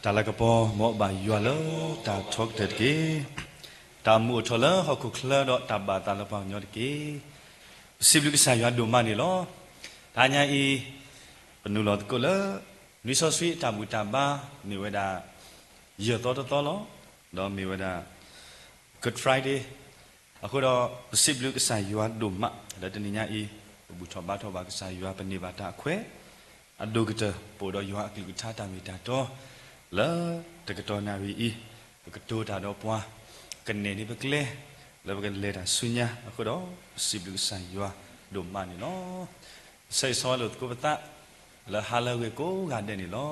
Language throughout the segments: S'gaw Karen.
တၢ်လၤကပီၤမ်အဘၣ်ယွၤလၢတၢ်ထီကတၢၢ်တက့ၢ်. တၢ်မူအိၣ်ထီၣ်လၢဟီၣ်ခိၣ်ချၢဒီးတၢ်ဘၣ်သးလၢပှၤကညီတက့ၢ်. ပစံးဘျုးကစၢ်ယွၤဒိၣ်မးန့ၣ်လီၤ. တဟါညါအံၤ ပနုာ်လီၤသကိးလၢ နွံစီဆှံအတၢ်ဘူၣ်တၢ်ဘါ မ့ၢ်ဝဲဒၣ် ယဲၢ်သီတသီလီၤ. ဒီးမ့ၢ်ဝဲဒၣ် Good Friday အဃိဒီး ပစံးဘျုးကစၢ်ယွၤဒိၣ်မး လၢတနံၤညါအံၤ ပဘူၣ်ထီၣ်ဘါထီၣ်ဘၣ်ကစၢ်ယွၤ ပန့ၢ်ဘၣ်တၢ်အခွဲး အဒိၣ်ကတၢၢ် ပအိၣ်ဒီးယွၤအကလုၢ်ကထါတၢ်မ့ၢ်တၢ်တီ လၢတကတီၢ်နၣ်ရံၣ်အံၤ ပကတိၤတၢ်ဒီးပှၤ ကနဲၣ်န့ၢ်ပကျဲ လၢပကလဲၤတၢ်ဆူညါအဃိဒီး ပစံးဘျုးကစၢ်ယွၤဒိၣ်မးန့ၣ်လီၤ. ဆၢဂ့ၤဆၢဝါလိာ်သကိးပသး လၢဟါလၢအဂ့ၤကိးဂၤဒဲးန့ၣ်လီၤ.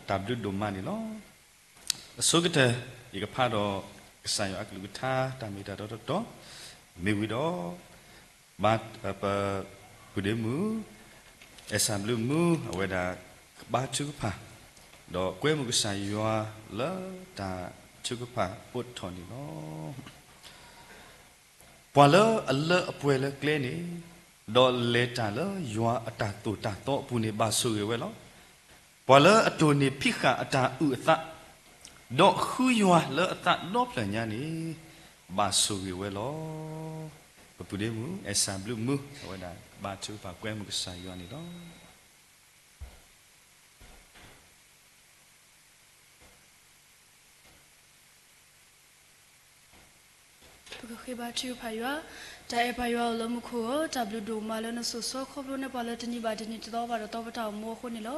တၢ်ဘျုးဒိၣ်မးန့ၣ်လီၤ. အဆိကတၢၢ် ယကဖးဒီး ကစၢ်ယွၤအကလုၢ်ကထါ တၢ်မ့ၢ်တၢ်တီတီတီ မ့ၢ်ဝံၤဒီး ဘါ ပပုၢ်ဒ့မုၣ် အဲၣ်စၢ်ဘျုးမူ အဝဲဒၣ်ကဘါထုကဖၣ် ဒီးကွဲမုာ်ကစၢ်ယွၤလၢတၢ်ထုကဖၣ်အိးထီၣ်န့ၣ်လီၤ. ပှၤလၢအလၢအပှဲၤလၢကျဲန့ၣ် ဒီးလဲၤတၢ်လၢယွၤအတၢ်သိၣ်တၢ်သီအပူၤန့ၣ် ဘၣ်ဆိၣ်ဂ့ၤဝဲလီၤ. ပှၤလၢအတိၢ်န့ၢ်ဖံးဃာ်အတၢ်အုၣ်အသး ဒီးဃုယွၤလၢအသးဒီဖျၢၣ်ညါန့ၣ် ဘၣ်ဆိၣ်ဂ့ၤဝဲလီၤ. ပပုၢ်ဒ့မုၣ် အဲၣ်စၢ်ဘျုးမူ အဝဲဒၣ်ဘါထုကဖၣ်ကွဲမုာ်ကစၢ်ယွၤန့ၣ်လီၤ. ပကဃ့ဘါထုကဖၣ်ယွၤ, တၢ်အဲၣ်ပၢ်ယွၤအိၣ်လၢမူခိၣ်ဧၢ, တၢ်ဘျုးဒိၣ်မးလၢနစိာ်ဆှၢခီဖျိန့ၢ်ပှၤလၢတနံၤဘၣ်တနံၤတသီဘၣ်တသီပတၢ်အိၣ်မူအဃိန့ၣ်လီၤ.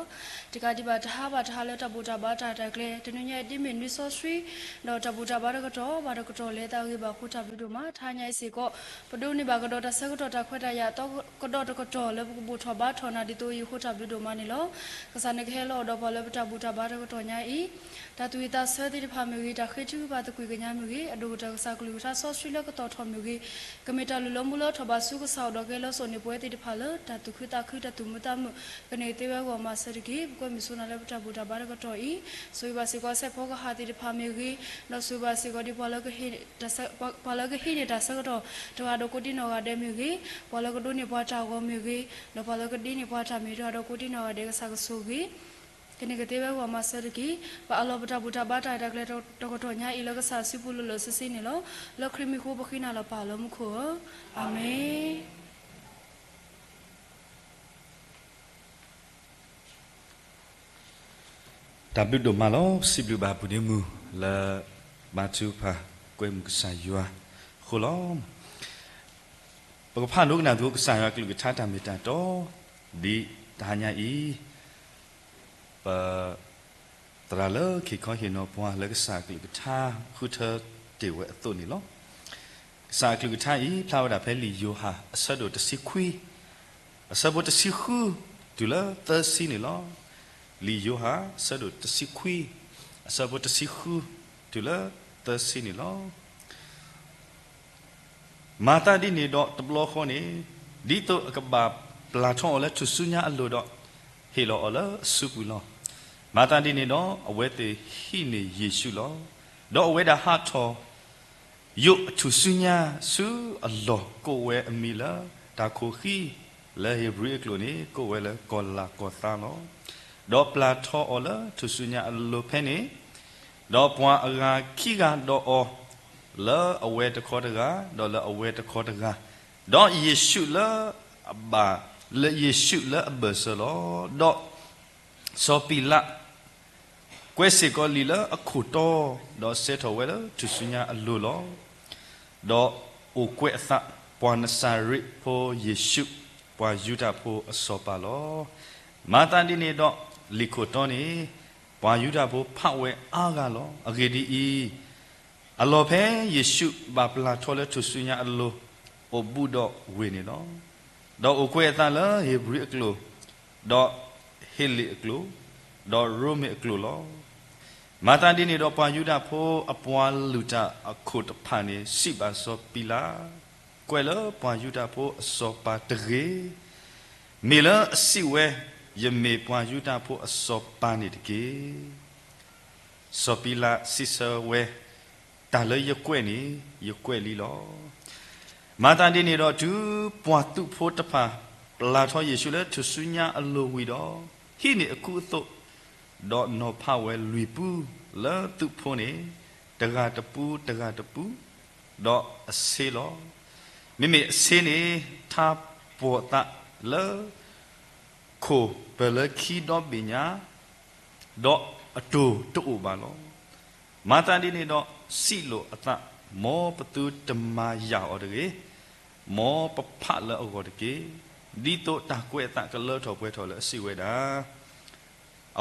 တကးဒံးဘၣ်တဟါဘၣ်တဟါလၢတၢ်ဘူၣ်တၢ်ဘါတၢ်ရဲၣ်တၢ်ကျဲၤ တနွံညါအံၤဒ်မ့ၢ်နွံစီဆှံ, ဒီးတၢ်ဘူၣ်တၢ်ဘါတကတီၢ်ဘၣ်တကတီၢ်လဲၤသးဂ့ၤဘၣ်အဃိတၢ်ဘျုးဒိၣ်မး, တဟါညါအံၤစ့ၢ်ကီး ပဒိးန့ၢ်ဘၣ်ကဒီးတၢ်ဆၢကတီၢ်တၢ်ခွဲးတၢ်ယာ်အသီကဒီးတကတီၢ်လၢပကဘူၣ်ထီၣ်ဘါထီၣ်နၤဒ်သိးအံၤအဃိတၢ်ဘျုးဒိၣ်မးန့ၣ်လီၤ. ကစၢ်နကဟဲလီၤအိၣ်ဒီးပှၤလၢပတၢ်ဘူၣ်တၢ်ဘါတကတီၢ်ညါအံၤ တၢ်သူၣ်ဝံၣ်သးဆၢသ့ၣ်တဖၣ်မ့ၢ်ဂ့ၤ, တၢ်ဃ့ထုကဖၣ်သကွံာ်ကညးမ့ၢ်ဂ့ၤ, အဒိၣ်ကတၢၢ်ကစၢ်ကလုၢ်ကထါစီဆှံလၢကတီၤထီၣ်မ့ၢ်ဂ့ၤ, ကမ့ၢ်တၢ်လုၢ်လီၤမုၢ်လီၤထီၣ်ဘၣ်ဆူကစၢ်အိၣ်ဒီးကဲလၢစိၤန့ၣ်ပဝဲသ့ၣ်တဖၣ်လၢ တၢ်သူၣ်ခုသးခုတၢ်သူၣ်မုာ်သးမုာ် ကန့ၢ်သ့ဝဲအဂီၢ်မၤစၢၤတက့ၢ်. ပကွဲမုာ်ဆိနၤလၢပတၢ်ဘူၣ်တၢ်ဘါတကတီၢ်အံၤ, ဆိၣ်ဂ့ၤဘၣ်စ့ၢ်ကီးစဲးဖီကဟၣ်သ့ၣ်တဖၣ်မ့ၢ်ဂ့ၤ, ဒီးဆိၣ်ဂ့ၤဘၣ်စ့ၢ်ကီးဒ်ပှၤလၢ ပှၤလၢကဟံးန့ၢ်တၢ်ဆၢကတီၢ် တဂၤဒီးကိးတံၢ်နီၢ်ဂၤဒဲးမ့ၢ်ဂ့ၤ, ပှၤလၢကဒိးန့ၢ်ပှၤတၢ်ဂီၤမ့ၢ်ဂ့ၤ, ဒီးပှၤလၢကဒ့န့ၢ်ပှၤတၢ်မ့ၢ်တဂၤဒီးကိးတံၢ်နီၢ်ဂၤဒဲး ကစၢ်ကဆိၣ်ဂ့ၤ ကန့ၢ်ကသ့ဝဲအဂီၢ်မၤစၢၤတက့ၢ်. ပအးလီၤပတၢ်ဘူၣ်တၢ်ဘါတၢ်ရဲၣ်တၢ်ကျဲၤတကတီၢ်ညါအံၤလၢကစၢ်စုပူၤလၢာ်လၢာ်ဆ့ဆ့န့ၣ်လီၤ. လၢခရံာ်မံၤဃိပဃ့နၤလီၤပၢ်လၢမူခိၣ်ဧၢ, အၤမ့ၣ်. တၢ်ဘျုးဒိၣ်မးလီၤ. ပစံးဘျုးဘၣ်ပုၢ်ဒ့မုၣ်လၢ ဘါထုကဖၣ်ကွဲမုာ်ကစၢ်ယွၤအဃိလီၤ. ပကဖးဒိကနၣ်သကိးကစၢ်ယွၤကလုၢ်ကထါတၢ်မ့ၢ်တၢ်တီ ဒ်တဟါညါအံၤ ပ သရၣ်လၢခံခီဟ့ၣ်နီၤပှၤလၢကစၢ်အကလုၢ်ကထါဃုထၢတ့ၢ်ဝဲအသိးန့ၣ်လီၤ. ကစၢ်အကလုၢ်ကထါအံၤ ဖျါဝဲဒၣ်ဖဲလံာ်ယိၤဟၣ်အဆၢဒိၣ်တဆံခွံ, အဆၢဖိတဆံဃု တုၤလၢသၢဆံန့ၣ်လီၤ. လံာ်ယိၤဟၣ်အဆၢဒိၣ်တဆံခွံ, အဆၢဖိတဆံဃု တုၤလၢသၢဆံန့ၣ်လီၤ. မၤသးဒ်န့ၣ်ဒီးတဘျီဃီန့ၣ်, ဒ်သိးအကဘၣ်ပျၢ်ထီအီၤလၢထူၣ်စုညါအလိၤဒီး, ဟ့ၣ်လီၤအီၤလၢအစုပူၤလီၤ. မၤသးဒ်န့ၣ်ဒီးအဝဲသ့ၣ်ဟံးန့ၢ်ယ့ၣ်ၡူးလီၤ. ဒီးအဝဲဒၣ်ဟးထီၣ် ယိးအထူၣ်စုညါဆူအလီၢ်ကိးဝဲအမံၤလၢတၢ်ခိၣ်ဃံ, လၢဧ့ၤဘြံၤအကျိာ်န့ၣ် ကိးဝဲလၢကီၤလၤကီၤသါလီၤ. ဒီးပျၢ်ထီအီၤလၢထူၣ်စုညါအလိၤဖဲန့ၣ်, ဒီးပှၤအဂၤခံဂၤဒီးအီၤ လၢအဝဲတခီတဂၤ, ဒီးလၢအဝဲတခီတဂၤ, ဒီးယ့ၣ်ၡူးလၢအဘၣ်, လၢယ့ၣ်ၡူးလၢအဘၢၣ်စၢၤလီၤ. ဒီး စီၤပံၤလး ကွဲးစ့ၢ်ကီးလံာ်လၢအခိၣ်တီ, ဒီးစဲထီၣ်ဝဲလၢထူၣ်စုညါအလိၤလီၤ. ဒီးအိၣ်ကွဲးအသး, ပှၤနစၤရ့းဖိယ့ၣ်ၡူး, ပှၤယူဒၤဖိအစီၤပၤလီၤ. မၤသးဒ်န့ၣ်ဒီး လံာ်ခိၣ်တီန့ၣ် ပှၤယူဒၤဖိဖးဝဲအါဂၤလီၤ. အဂ့ၢ်ဒ်အံၤ, အလီၢ်ဖဲယ့ၣ်ၡူးဘၣ်ပျၢ်ထီလၢထူၣ်စုညါအလိၤ အိၣ်ဘူးဒီးဝ့ၢ်န့ၣ်လီၤ. ဒီးအိၣ်ကွဲးအသးလၢဧ့ၤဘြံၤအကျိာ်, ဒီးဟ့းလ့ၣ်အကျိာ်, ဒီးရိမ့ၤအကျိာ်လီၤ. မၤသးဒ်န့ၣ်ဒီး ပှၤယူဒၤဖိအပှၤလုၢ်တၢ်အခိၣ်တဖၣ်န့ၣ် စံးဘၣ်စီၤပံၤလး, ကွဲးလၢပှၤယူဒၤဖိအစီၤပၤတဂ့ၤ. မ့ၢ်လၢအစံးဝဲ, ယမ့ၢ်ပှၤယူဒၤဖိအစီၤပၤန့ၣ်တက့ၢ်. စီၤပံၤလးစံးဆၢဝဲ, တၢ်လၢယကွဲးန့ၣ် ယကွဲးလံလီၤ. မၤသးဒ်န့ၣ်ဒီး တုၤပှၤသုးဖိတဖၣ် ပျၢ်ထီယ့ၣ်ၡူးလၢထူၣ်စုညါအလိၤဝံၤဒီး, ဟံးန့ၢ်အခူအသိး, ဒီးနီၤဖးဝဲလွံၢ်ပူ လၢသုးဖိန့ၣ် တဂၤတပူ တဂၤတပူ, ဒီးအဆ့လီၤ. မ့မ့ၢ်အဆ့န့ၣ် ထါပိာ်အသးလၢ ခိၣ်ပၢၤလၢခံဒီဘ့ၣ်ညါ, ဒီးအတိၢ်တအိၣ်ဘၣ်လီၤ. မၤသးဒ်န့ၣ်ဒီး စံးလိာ်အသး, မ်ပသုတမၤယၢ်အီၤတဂ့ၤ, မ်ပဖးလၢအဂီၢ်တက့ၢ်, ဒ်သိးတၢ်ကွဲးအသးကလၢထီၣ်ပှဲၤထီၣ်လၢအစံးဝဲဒၣ်,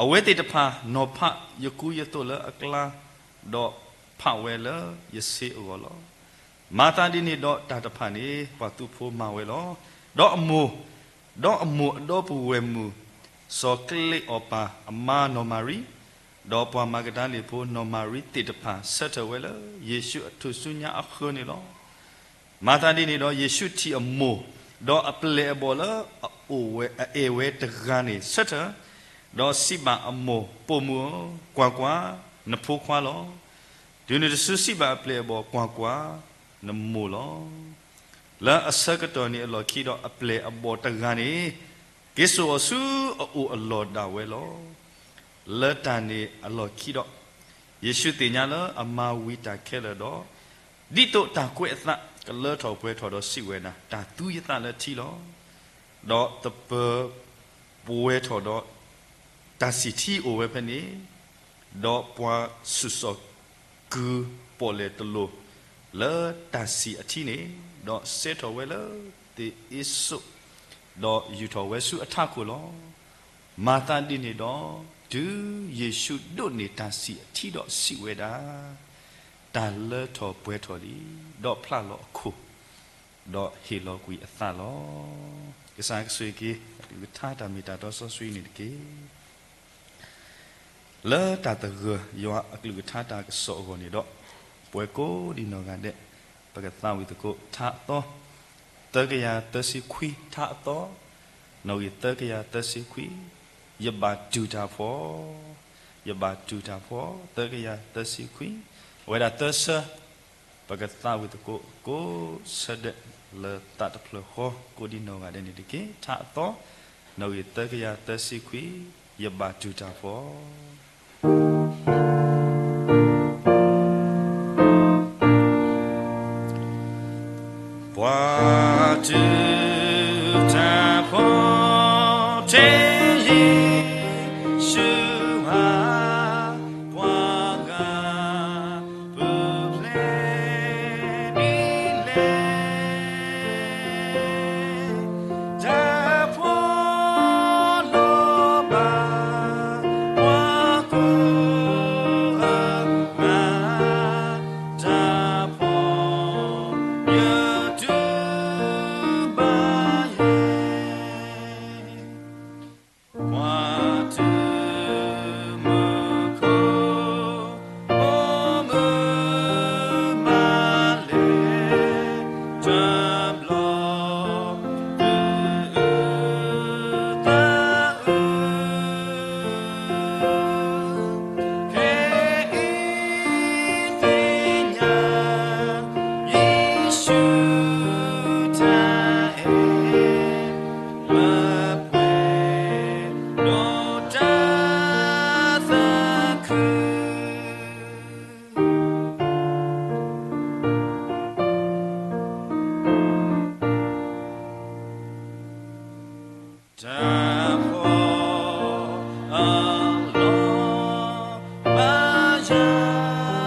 အဝဲသ့ၣ်တဖၣ်နီၤဖးယကူယသိးလၢအကျါ, ဒီးဖးဝဲလၢယဆ့အဂီၢ်လီၤ. မၤသးဒ်န့ၣ်ဒီးတၢ်တဖၣ်န့ၣ် ပှၤသုးဖိမၤဝဲလီၤ. ဒီးအမိၢ်, ဒီးအမိၢ်အဒီပုၢ်ဝဲၢ်မုၣ် စီၤကလ့းအီၣ်ပၤအမါနီၢ်မၤရံ, ဒီးပှၤမၤကဒၤလ့ၣ်ဖိနီၢ်မၤရံသ့ၣ်တဖၣ် ဆၢထၢၣ်ဝဲလၢယ့ၣ်ၡူးအထူၣ်စုညါအဃၢၤန့ၣ်လီၤ. မၤသးဒ်န့ၣ်ဒီး ယ့ၣ်ၡူးထံၣ်အမိၢ်, ဒီးအပျဲၢ်အဘီၣ်လၢအအိၣ်ဝဲ အအဲၣ်ဝဲတဂၤန့ၣ် ဆၢထၢၣ်, ဒီးစံးဘၣ်အမိၢ်, ပိာ်မုၣ်ဧၢ, ကွၢ်ကွၢ်, နဖိခွါလီၤ. တုၤနုၤတစုစံးဘၣ်အပျဲၢ်အဘီၣ်, ကွၢ်ကွၢ်, နမိၢ်လီၤ. လၢအဆၢကတီၢ်န့ၣ်အလီၢ်ခံဒီး အပျဲၢ်အဘီၣ်တဂၤန့ၣ် က့ၤစိာ်အီၤဆူအအိၣ်အလီၢ်ဒၣ်ဝဲလီၤ. လၢတၢ်န့ၣ်အလီၢ်ခံဒီး ယ့ၣ်ၡူးသ့ၣ်ညါလၢအမါဝံတၢ်ခဲလၢာ်ဒီး, ဒ်သိးတၢ်ကွဲးအသးကလၢထီၣ်ပှဲၤထီၣ်ဒီးစံးဝဲဒၣ်, တၢ်သူယသးလၢထံလီၤ. ဒီးသပၢၤပှဲၤထီၣ်ဒီး တၢ်စံၣ်ထံအိၣ်ဝဲဖဲန့ၣ်, ဒီးပှၤဆူၣ်စီၣ်ကုၤပီၣ်လဲၣ်တလိၤ လၢတၢ်စံၣ်အထံန့ၣ်, ဒီးစဲထီၣ်ဝဲလၢသ့ၣ်အ့စိၣ်, ဒီးယူာ်ထီၣ်ဝဲဆူအထးခိၣ်လီၤ. မၤသးဒ်န့ၣ်ဒီး, တုၤယ့ၣ်ၡူးဒိးန့ၢ်တၢ်စံၣ်အထံဒီးစံးဝဲဒၣ်, တၢ်လၢထီၣ်ပှဲၤထီၣ်လံ, ဒီးဖျါလီၤအခိၣ်, ဒီးဟ့ၣ်လီၤကွံာ်အသးလီၤ. ကစၢ်ကဆိၣ်ဂ့ၤက့ၤ အကလုၢ်ကထါတၢ်မ့ၢ်တၢ်တီစီဆှံန့ၣ်တက့ၢ်. လၢတၢ်သဂၢၢ်ယွၤအကလုၢ်ကထါတၢ်ကစီၣ်အဂီၢ်န့ၣ်ဒီး, ပဝဲကိးဒံနီၢ်ဂၤဒဲး, ပကသးဝံၣ်သကိး ထါအသီ, သၢကယၤသၢဆံခွံ ထါအသီ, နီၣ်ဂံၢ်သၢကယၤသၢဆံခွံ, ယဘၣ်တူၢ်တၢ်ဖှီၣ်, ယဘၣ်တူၢ်တၢ်ဖှီၣ် သၢကယၤသၢဆံခွံ, အဝဲဒၣ်သၢဆၢ ပကသးဝံၣ်သကိး ကိးဆၢဒဲးလၢသးတဖျၢၣ်ဃီ ကိးဒံနီၢ်ဂၤဒဲးန့ၣ်တက့ၢ်. ထါအသီ, နီၣ်ဂံၢ်သၢကယၤသၢဆံခွံ, ယဘၣ်တူၢ်တၢ်ဖှီၣ်. ပှၤတူၢ်တၢ်ဖှီၣ်ထဲယ့ၣ်ၡူးဧါ, ပှၤဂၤ ပူၤဖျဲးဒ်လဲၣ်, တၢ်ဖှီၣ်လိၣ်ဘၣ် ပှၤကိးဂၤ, တၢ်ဖှီၣ် ယတူၢ်ဘၣ်ယဲ ပှၤတူၢ်မုၢ်ခိၣ် အိၣ်မုာ်မၤလဲၣ် တဘျီ သုးအုးသးအုး ခဲအံၤသ့ၣ်ညါ ယ့ၣ်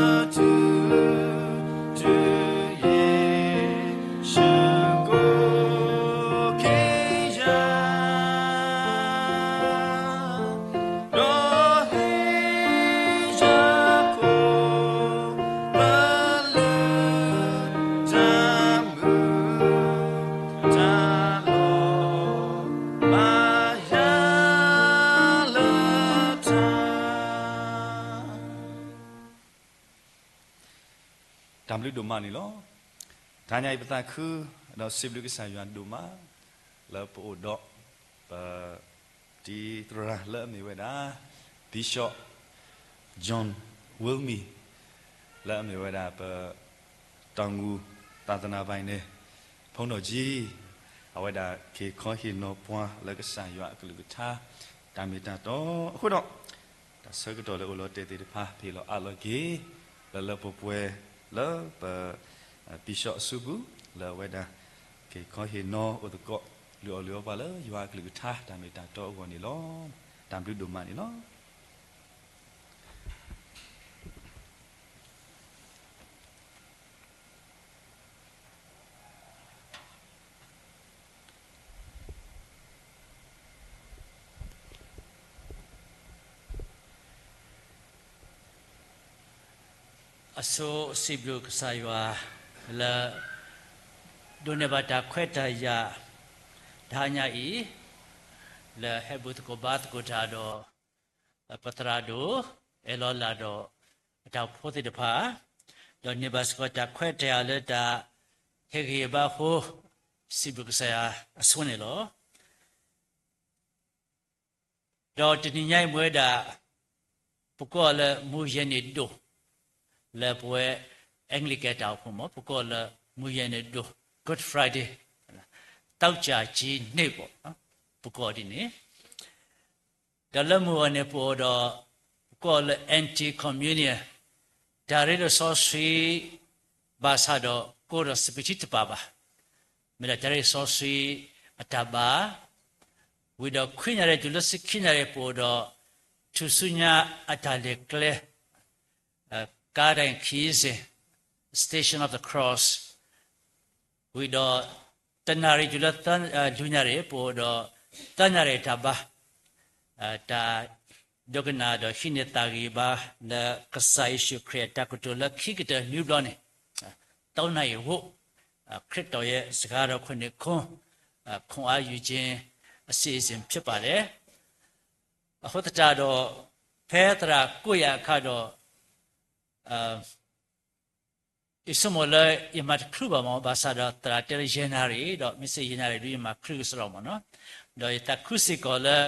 ၡူးတၢ်အဲၣ် လၢပှဲၤဒီးတၢ်သးခု တၢ်ဖှီၣ်အလီၢ် ဘၣ်ယၤ ယတူၢ် တုၤယ့ၣ်ၡူးကိး က့ၤယၤ ဒီးဟ့ၣ်ယၤခိၣ် ပလုၢ် တၢ်မုာ်တၢ်လီၤ ဘၣ်ယၤလၢတၢ် တၢ်ဘျုးဒိၣ်မးန့ၣ်လီၤ. တနံၤအံၤပသးခု ဒီးစံးဘျုးကစၢ်ယွၤဒိၣ်မး လၢပအိၣ်ဒီး ပတံၤသရၣ်လၢအမ့ၢ်ဝဲဒၣ် Bishop John Wilmy လၢအမ့ၢ်ဝဲဒၣ်ပ တောင်ငူ သာသနာပိုင်န့ၣ် ဘုန်းတော်ကြီး အဝဲဒၣ်က့ၤခီဟ့ၣ်နီၤပှၤလၢကစၢ်ယွၤအကလုၢ်ကထါ တၢ်မ့ၢ်တၢ်တီအဃိဒီး, တၢ်ဆၢကတီၢ်လၢအိၣ်လီၤတဲာ်သ့ၣ်တဖၣ် ဟ့ၣ်လီၤအးလီၤက့ၤ လၢလၢပှဲၤပှဲၤလၢပ ပံၤၡီအစုပူၤ လၢအဝဲဒၣ် က့ၤခီဟ့ၣ်နီၤအိၣ်သကိး လုၢ်အီၣ်လုၢ်အီပှၤလၢယွၤအကလုၢ်ကထါ တၢ်မ့ၢ်တၢ်တီအဂီၢ်န့ၣ်လီၤ. တၢ်ဘျုးဒိၣ်မးန့ၣ်လီၤ. အဆိစံးဘျုးကစၢ်ယွၤ လၢ ဒိးန့ၢ်ဘၣ်တၢ်ခွဲးတၢ်ယာ် တဟါညါအံၤ လၢဟဲဘူၣ်သကိးဘါသကိးတၢ်ဒီး ပသရၣ်ဒိၣ် အဲၣ်လီၤလၢ်ဒီး အတၢ်အိၣ်ဖှိၣ်သ့ၣ်တဖၣ် ဒီးန့ၢ်ဘၣ်စ့ၢ်ကီးတၢ်ခွဲးတၢ်ယာ်လၢတၢ်ဟ့ၣ်ဂံၢ်ဘါအဃိ စံးဘျုးကစၢ်ယွၤအဆိန့ၣ်လီၤ. ဒီးတနံၤညါအံၤမ့ၢ်ဝဲဒၣ် ပကိးလၢမုၢ်ယဲၢ်နံၤဒိၣ် လၢပဝဲ Anglican တၢ်အိၣ်ဖှိၣ်မ့ၢ် ပကိးလၢမုၢ်ယဲၢ်နံၤဒိၣ် Good Friday, သောကြာကြီးနေ့ပေါ့နော်, ပကိးဒ်န့ၣ် ဒီးလၢမုၢ်ဂီၤန့ၣ် ပအိၣ်ဒီး ပကိးလၢ Anti-Communion တၢ်ရ့လိာ်စီဆှံ ဘၣ်ဆၣ်ဒီး ကိးဒီးစပံးထံတပာ်ဘၣ်, မ့ၢ်ဒၣ်တၢ်ရ့စီဆှံအတၢ်ဘါ, ဝံၤဒီးခွံနၣ်ရံၣ်တုၤလၢဆံခံနၣ်ရံၣ် ပအိၣ်ဒီး ထူၣ်စုညါအတၢ်လဲၤကျဲ ကါဒိၣ်ခံစ့ၣ် Station of the Cross, ဝံၤဒီး တနၣ်ရံၣ်တုၤလၢ လွံၢ်နၣ်ရံၣ် ပအိၣ်ဒီး သၢနၣ်ရံၣ်တၢ်ဘါ, တၢ်ဒိကနၣ်ဒီးဟံးန့ၢ်သးဂံၢ်ဘါ လၢကစၢ်ယ့ၣ်ၡူးခရံာ်အတၢ်ကတိၤလၢခံကတၢၢ်နွံဘျီန့ၣ်, သုံးနာရီဝတ်, ခရစ်တော်ရဲ့စကားတော်ခုနှစ်ခွန်း, ခွန်အားယူခြင်းအစီအစဉ်ဖြစ်ပါတယ်. အဃိသတးဒီး ဖဲသရၣ်ကိးယၤအခါဒီး ယဆိကမိၣ်လၢယမၤတချုးဘၣ်မ့ၢ် ဘၣ်ဆၣ်ဒီးသရၣ်တဲလၢယဲၢ်နၣ်ရံၣ် ဒီးမ့ၢ်စ့ၢ်ယဲၢ်နၣ်ရံၣ်ဒုးယမၤချုးကစီဒီမ့ၢ်နီၤ, ဒီးယသးခုစ့ၢ်ကီးလၢ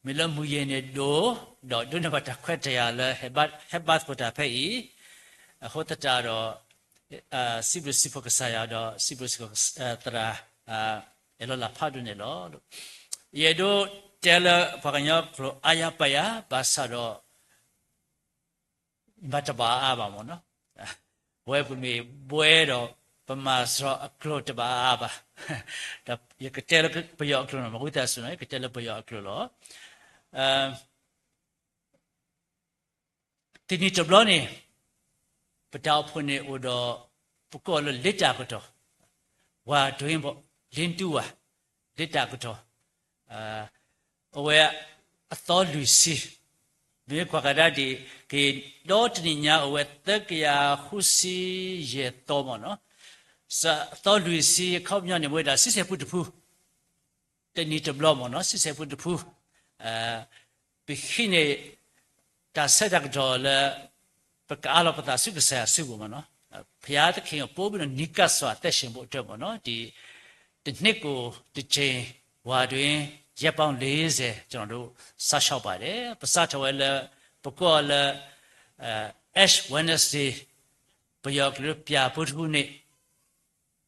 မ့ၢ်လၢမုၢ်ယဲၢ်နံၤဒိၣ် ဒီးဒိးန့ၢ်ဘၣ်တၢ်ခွဲးတၢ်ယာ်လၢ ဟဲဘါသကိးတၢ်ဖဲအံၤ, အဃိသတးဒီး စံးဘျုးစံးဖှိၣ်ကစၢ်ယွၤဒီး စံးဘျုးစံးဖှိၣ်သရၣ် အဲၣ်လီၤလၢ်ဖးဒိၣ်န့ၣ်လီၤ. ယအဲၣ်ဒိးတဲလၢပှၤကညီကျိာ်အါယါပာ်ယါ ဘၣ်ဆၣ်ဒီး မၤတဘၣ်အါအါဘၣ်မ့ၢ်နီၤ, ပဝဲပမ့ၢ်ဘှဲဒီး ပမၤစှၤအကျိာ်တဘၣ်အါအါဘၣ်, ဒီးယကတဲလၢပယီၤအကျိာ်နီၤ, မ့ၢ်ဝံသးစူၤနီၤ ယကတဲလၢပယီၤအကျိာ်လီၤ. တနံၤတဘျီန့ၣ် ပတၢ်အိၣ်ဖှိၣ်န့ၣ်အိၣ်ဒီး ပကိးလၢလ့တၢ်ကတီၢ်, ဝၤဒွံဘီၣ် လ့တူဝၤ လ့တၢ်ကတီၢ်, အဝဲအသီလွံၢ်ဆံ, မ့ၢ်ကွၢ်ကဒါဒ်အံၤ က့ၤဒီတနံၣ်ညါအိၣ်ဝဲသၢကယၤဃုဆံယဲၢ်သီမ့ၢ်နီၤ, အသီလွံၢ်ဆံအခီပညီန့ၣ် မ့ၢ်ဝဲဒၣ်ဆံဆဲၣ်ပူတဖု တနံၤတဘျီမ့ၢ်နီၤ, ဆံဆဲၣ်ပူတဖု, ပဟံးန့ၢ်တၢ်ဆၢတၢ်ကတီၢ်လၢ ပကအးလီၤပသးဆူကစၢ်ယွၤစုပူၤမ့ၢ်နီၤ, ဘုရားသခင်ကို ပိုပြီးတော့နီးကပ်စွာ အသက်ရှင်ဖို့အတွက်ပေါ့နော်, ဒီ တစ်နှစ်ကိုတစ်ကြိမ် ဝါတွင်း ရက်ပေါင်းလေးဆယ် ကျွန်တော်တို့ စောင့်ရှောက်ပါတယ်. ပစးထီၣ်ဝဲလၢ ပကိးလၢ Ash Wednesday, ပယီၤကလုာ် ပြာပိုးတဖုန့ၣ်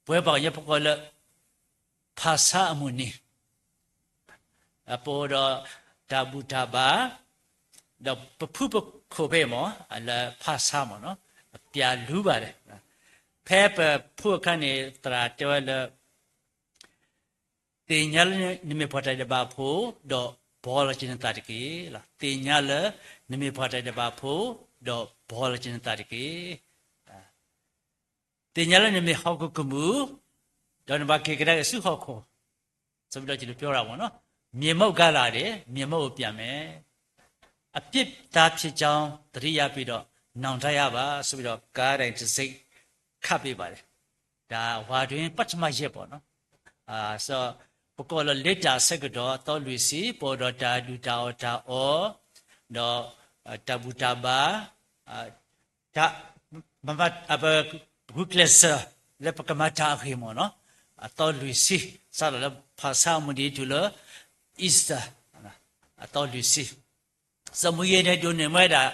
ပဝဲပှၤကညီပကိးလၢ ဖဆါအမုၢ်နံၤ, ပအိၣ်ဒီးတၢ်ဘူၣ်တၢ်ဘါ, ဒီးပဖုပခိၣ်ဖဲမ့ၢ် လၢဖဆါမ့ၢ်နီၤ, ပြာလူပါတယ်. ဖဲပဖိအခါန့ၣ် သရၣ်တဲဝဲလၢ သ့ၣ်ညါလၢနမ့ၢ်ပှၤတၢ်ဒဲးဘးဖိ ဒီးဘှီလီၤက့ၤနသးတက့ၢ်. သ့ၣ်ညါလၢနမ့ၢ်ပှၤတၢ်ဒဲးဘးဖိ ဒီးဘှီလီၤက့ၤနသးတက့ၢ်. သ့ၣ်ညါလၢနမ့ၢ်ဟီၣ်ခိၣ်ကမူၣ်, ဒီးနဘၣ်က့ၤကဒါက့ၤဆူဟီၣ်ခိၣ်, ဆိုပြီးတော့ ကျွန်တော်ပြောတာပေါ့နော်. မြေမှုန့်ကလာတယ်, မြေမှုန့်ကိုပြန်မယ်. အပြစ်သားဖြစ်ကြောင်း သတိရပြီးတော့ နောင်တရပါ ဆိုပြီးတော့ ကါတိုင်တစ်စိတ် ခတ်ပေးပါတယ်. ဒါ ဝါတွင်း ပထမရက်ပေါ့နော်. ဆိုတော့ ပကိးလၢ လ့တၢ်ဆၢကတီၢ် အသီလွံၢ်ဆံ ပအိၣ်ဒီးတၢ်ဒုၣ်တၢ်အီၣ်တၢ်အီ, ဒီး တၢ်ဘူၣ်တၢ်ဘါ, တၢ် ပဂုာ်ကျဲးစၢး လၢပကမၤတၢ်အဂ့ၢ်မ့ၢ်နီၤ, အသီလွံၢ်ဆံ, စးထီၣ်လၢ ဖဆါအမုၢ်နံၤ တုၤလၢ Easter အသီလွံၢ်ဆံ, စီၤမူယ့ၤန့ၣ် ဒိးန့ၢ်ဝဲဒၣ်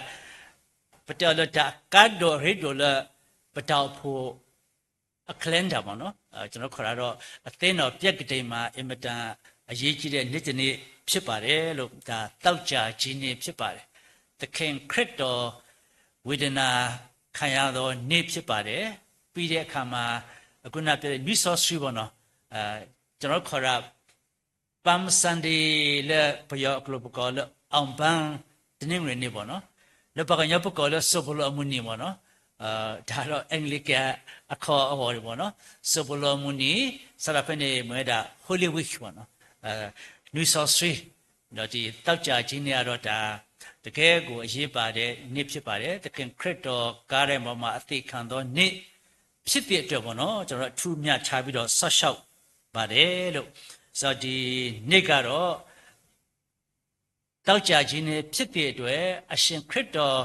ပတဲအီၤလၢတၢ်ကါဒိၣ်အရ့ဒိၣ်လၢ ပတၢ်အိၣ်ဖှိၣ်အ calendar မ့ၢ်နီၤ, ကျွန်တော်ခေါ်တာတော့ အသင်းတော်ပြက္ခဒိန်မှာ အင်မတန်အရေးကြီးတဲ့နေ့တစ်နေ့ ဖြစ်ပါတယ်လို့ ဒါ သောကြာခြင်းနေ့ဖြစ်ပါတယ်။ သခင်ခရစ်တော် ဝေဒနာခံရသောနေ့ဖြစ်ပါတယ်။ ပြီးတဲ့အခါမှာ အခုနပြောတဲ့ နွေစောစှီပေါ့နော်။ အဲ ကျွန်တော်တို့ခေါ်တာ Palm Sunday လၢပယီၤအကျိာ်ပကိးလၢ အောင်ပန်းတနင်္ဂနွေနေ့ပေါ့နော်။ လၢပှၤကညီပကိးလၢ စူးပလိအမုၢ်နံၤပေါ့နော်. အဲ ဒါတော့ Anglican အခီအဂီၤတွေပေါ့နော်. စူးပလိအမုၢ်နံၤ စးထီၣ်ဖဲန့ၣ် မ့ၢ်ဝဲဒၣ် Holy Week ပေါ့နော်. အဲ နွေစောစှီ ဒီးဒီး သောကြာခြင်းနေ့ကတော့ ဒါ တကယ့်ကိုအရေးပါတဲ့နေ့ဖြစ်ပါတယ်။ သခင်ခရစ်တော် ကားတိုင်ပေါ်မှာအသေခံသောနေ့ဖြစ်သည့်အတွက်ပေါ့နော်. ကျွန်တော်တို့အထူးအမြတ်ထားပြီးတော့ စောင့်ရှောက်ပါတယ်လို့. ဆိုတော့ ဒီနေ့ကတော့ သောကြာခြင်းနေ့ဖြစ်သည့်အတွက် အရှင်ခရစ်တော်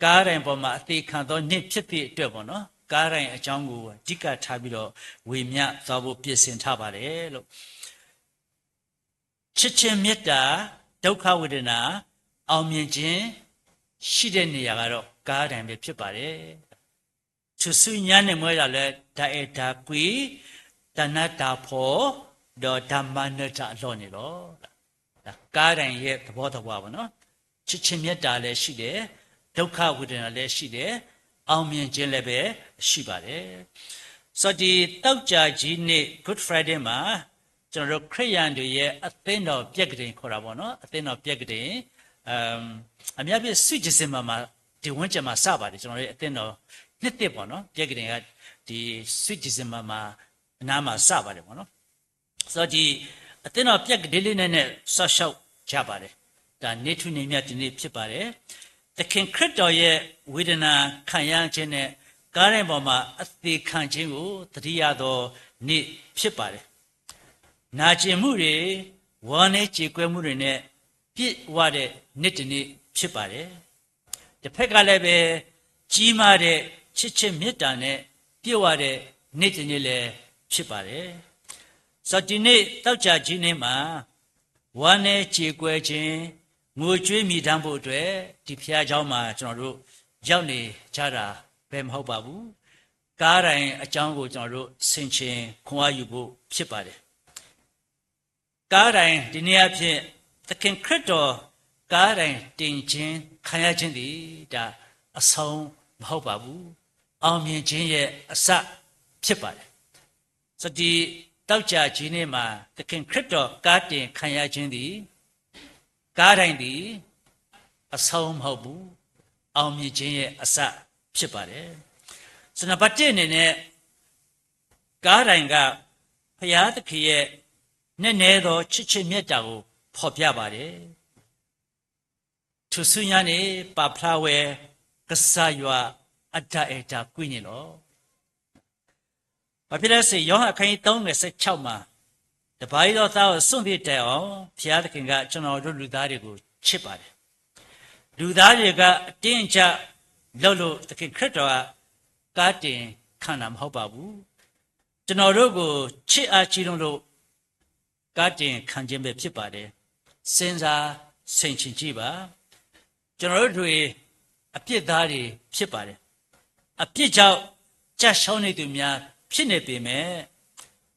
ကားတိုင်ပေါ်မှာအသေခံသောနေ့ဖြစ်သည့်အတွက်ပေါ့နော်. ကားတိုင်အကြောင်းကိုအဓိကထားပြီးတော့ ဝေမျှသွားဖို့ပြင်ဆင်ထားပါတယ်လို့. ချစ်ခြင်းမေတ္တာ ဒုက္ခဝေဒနာ အောင်မြင်ခြင်းရှိတဲ့နေရာကတော့ ကားတိုင်ပဲဖြစ်ပါတယ်. ထူၣ်စုညါန့ၣ်မ့ၢ်ဝဲဒၣ်လၢ တၢ်အဲၣ်တၢ်ကွံ, တၢ်နးတၢ်ဖှီၣ်, ဒီးတၢ်မၤနၢၤတၢ်အလီၢ်န့ၣ်လီၤ. ဒါ ကားတိုင်ရဲ့သဘောသဘာဝပေါ့နော်. ချစ်ခြင်းမေတ္တာလည်းရှိတယ်, ဒုက္ခဝေဒနာလည်းရှိတယ်, အောင်မြင်ခြင်းလည်းပဲရှိပါတယ်. ဆိုတော့ ဒီသောကြာကြီးနေ့ Good Friday မှာ ကျွန်တော်တို့ခရစ်ယာန်တွေရဲ့အသင်းတော်ပြက္ခဒိန်ခေါ်တာပေါ့နော်. အသင်းတော်ပြက္ခဒိန် အများအားဖြင့် Sweet December မှာ ဒီဝန်းကျင်မှာစပါတယ်. ကျွန်တော်တို့ရဲ့အသင်းတော်နှစ်သစ်ပေါ့နော်. ပြက္ခဒိန်က ဒီ Sweet December မှာ အနားမှာစပါတယ်ပေါ့နော်. ဆိုတော့ ဒီအသင်းတော်ပြက္ခဒိန်လေးနဲ့နဲ့ စောင့်ရှောက်ကြပါတယ်. ဒါ နေ့ထူးနေ့မြတ်တစ်နေ့ဖြစ်ပါတယ်. သခင်ခရစ်တော်ရဲ့ဝေဒနာခံရခြင်းနဲ့ ကားတိုင်ပေါ်မှာအသေခံခြင်းကိုသတိရသောနေ့ဖြစ်ပါတယ်. နာကျင်မှုတွေ, ဝမ်းနည်းကြေကွဲမှုတွေနဲ့ပြည့်ဝတဲ့နေ့တစ်နေ့ဖြစ်ပါတယ်. တစ်ဖက်ကလည်းပဲ ကြီးမားတဲ့ချစ်ခြင်းမေတ္တာနဲ့ပြည့်ဝတဲ့နေ့တစ်နေ့လည်းဖြစ်ပါတယ်. ဆိုတော့ ဒီနေ့သောကြာကြီးနေ့မှာ ဝမ်းနည်းကြေကွဲခြင်း, ငိုကြွေးမြည်တမ်းဖို့အတွက် ဒီဘုရားကျောင်းမှာကျွန်တော်တို့ရောက်နေကြတာပဲမဟုတ်ပါဘူး. ကားတိုင်အကြောင်းကိုကျွန်တော်တို့ဆင်ခြင်ခွန်အားယူဖို့ဖြစ်ပါတယ်. ကားတိုင် တနည်းအားဖြင့် သခင်ခရစ်တော် ကားတိုင်တင်ခြင်းခံရခြင်းသည် ဒါအဆုံးမဟုတ်ပါဘူး. အောင်မြင်ခြင်းရဲ့အစဖြစ်ပါတယ်. ဆိုတော့ ဒီသောကြာကြီးနေ့မှာ သခင်ခရစ်တော် ကားတင်ခံရခြင်းသည် ကားတိုင်သည် အဆုံးမဟုတ်ဘူး. အောင်မြင်ခြင်းရဲ့အစဖြစ်ပါတယ်. ဆိုတော့ နံပါတ်တစ်အနေနဲ့ ကားတိုင်က ဘုရားသခင်ရဲ့နက်နဲသောချစ်ခြင်းမေတ္တာကိုဖော်ပြပါတယ်. ထူၣ်စုညါန့ၣ် ပာ်ဖျါဝဲ ကစၢ်ယွၤအတၢ်အဲၣ်တၢ်ကွံန့ၣ်လီၤ. ဘာဖြစ်လဲဆိုရင် ယောဟန်အခန်းကြီးသုံးငယ်ဆယ့်ခြောက်မှာ တပါးအံသောသားကိုစွန့်သည့်တိုင်အောင် ဘုရားသခင်က ကျွန်တော်တို့လူသားတွေကိုချစ်ပါတယ်. လူသားတွေကအတင်းအကျပ်လုပ်လို့ သခင်ခရစ်တော်က ကားတင်ခံတာမဟုတ်ပါဘူး. ကျွန်တော်တို့ကိုချစ်အားကြီးလွန်းလို့ ကားတင်ခံခြင်းပဲဖြစ်ပါတယ်. စဉ်းစားဆင်ခြင်ကြည့်ပါ. ကျွန်တော်တို့တွေအပြစ်သားတွေဖြစ်ပါတယ်. အပြစ်ကြောင့်ကျရှုံးနေသူများဖြစ်နေပေမဲ့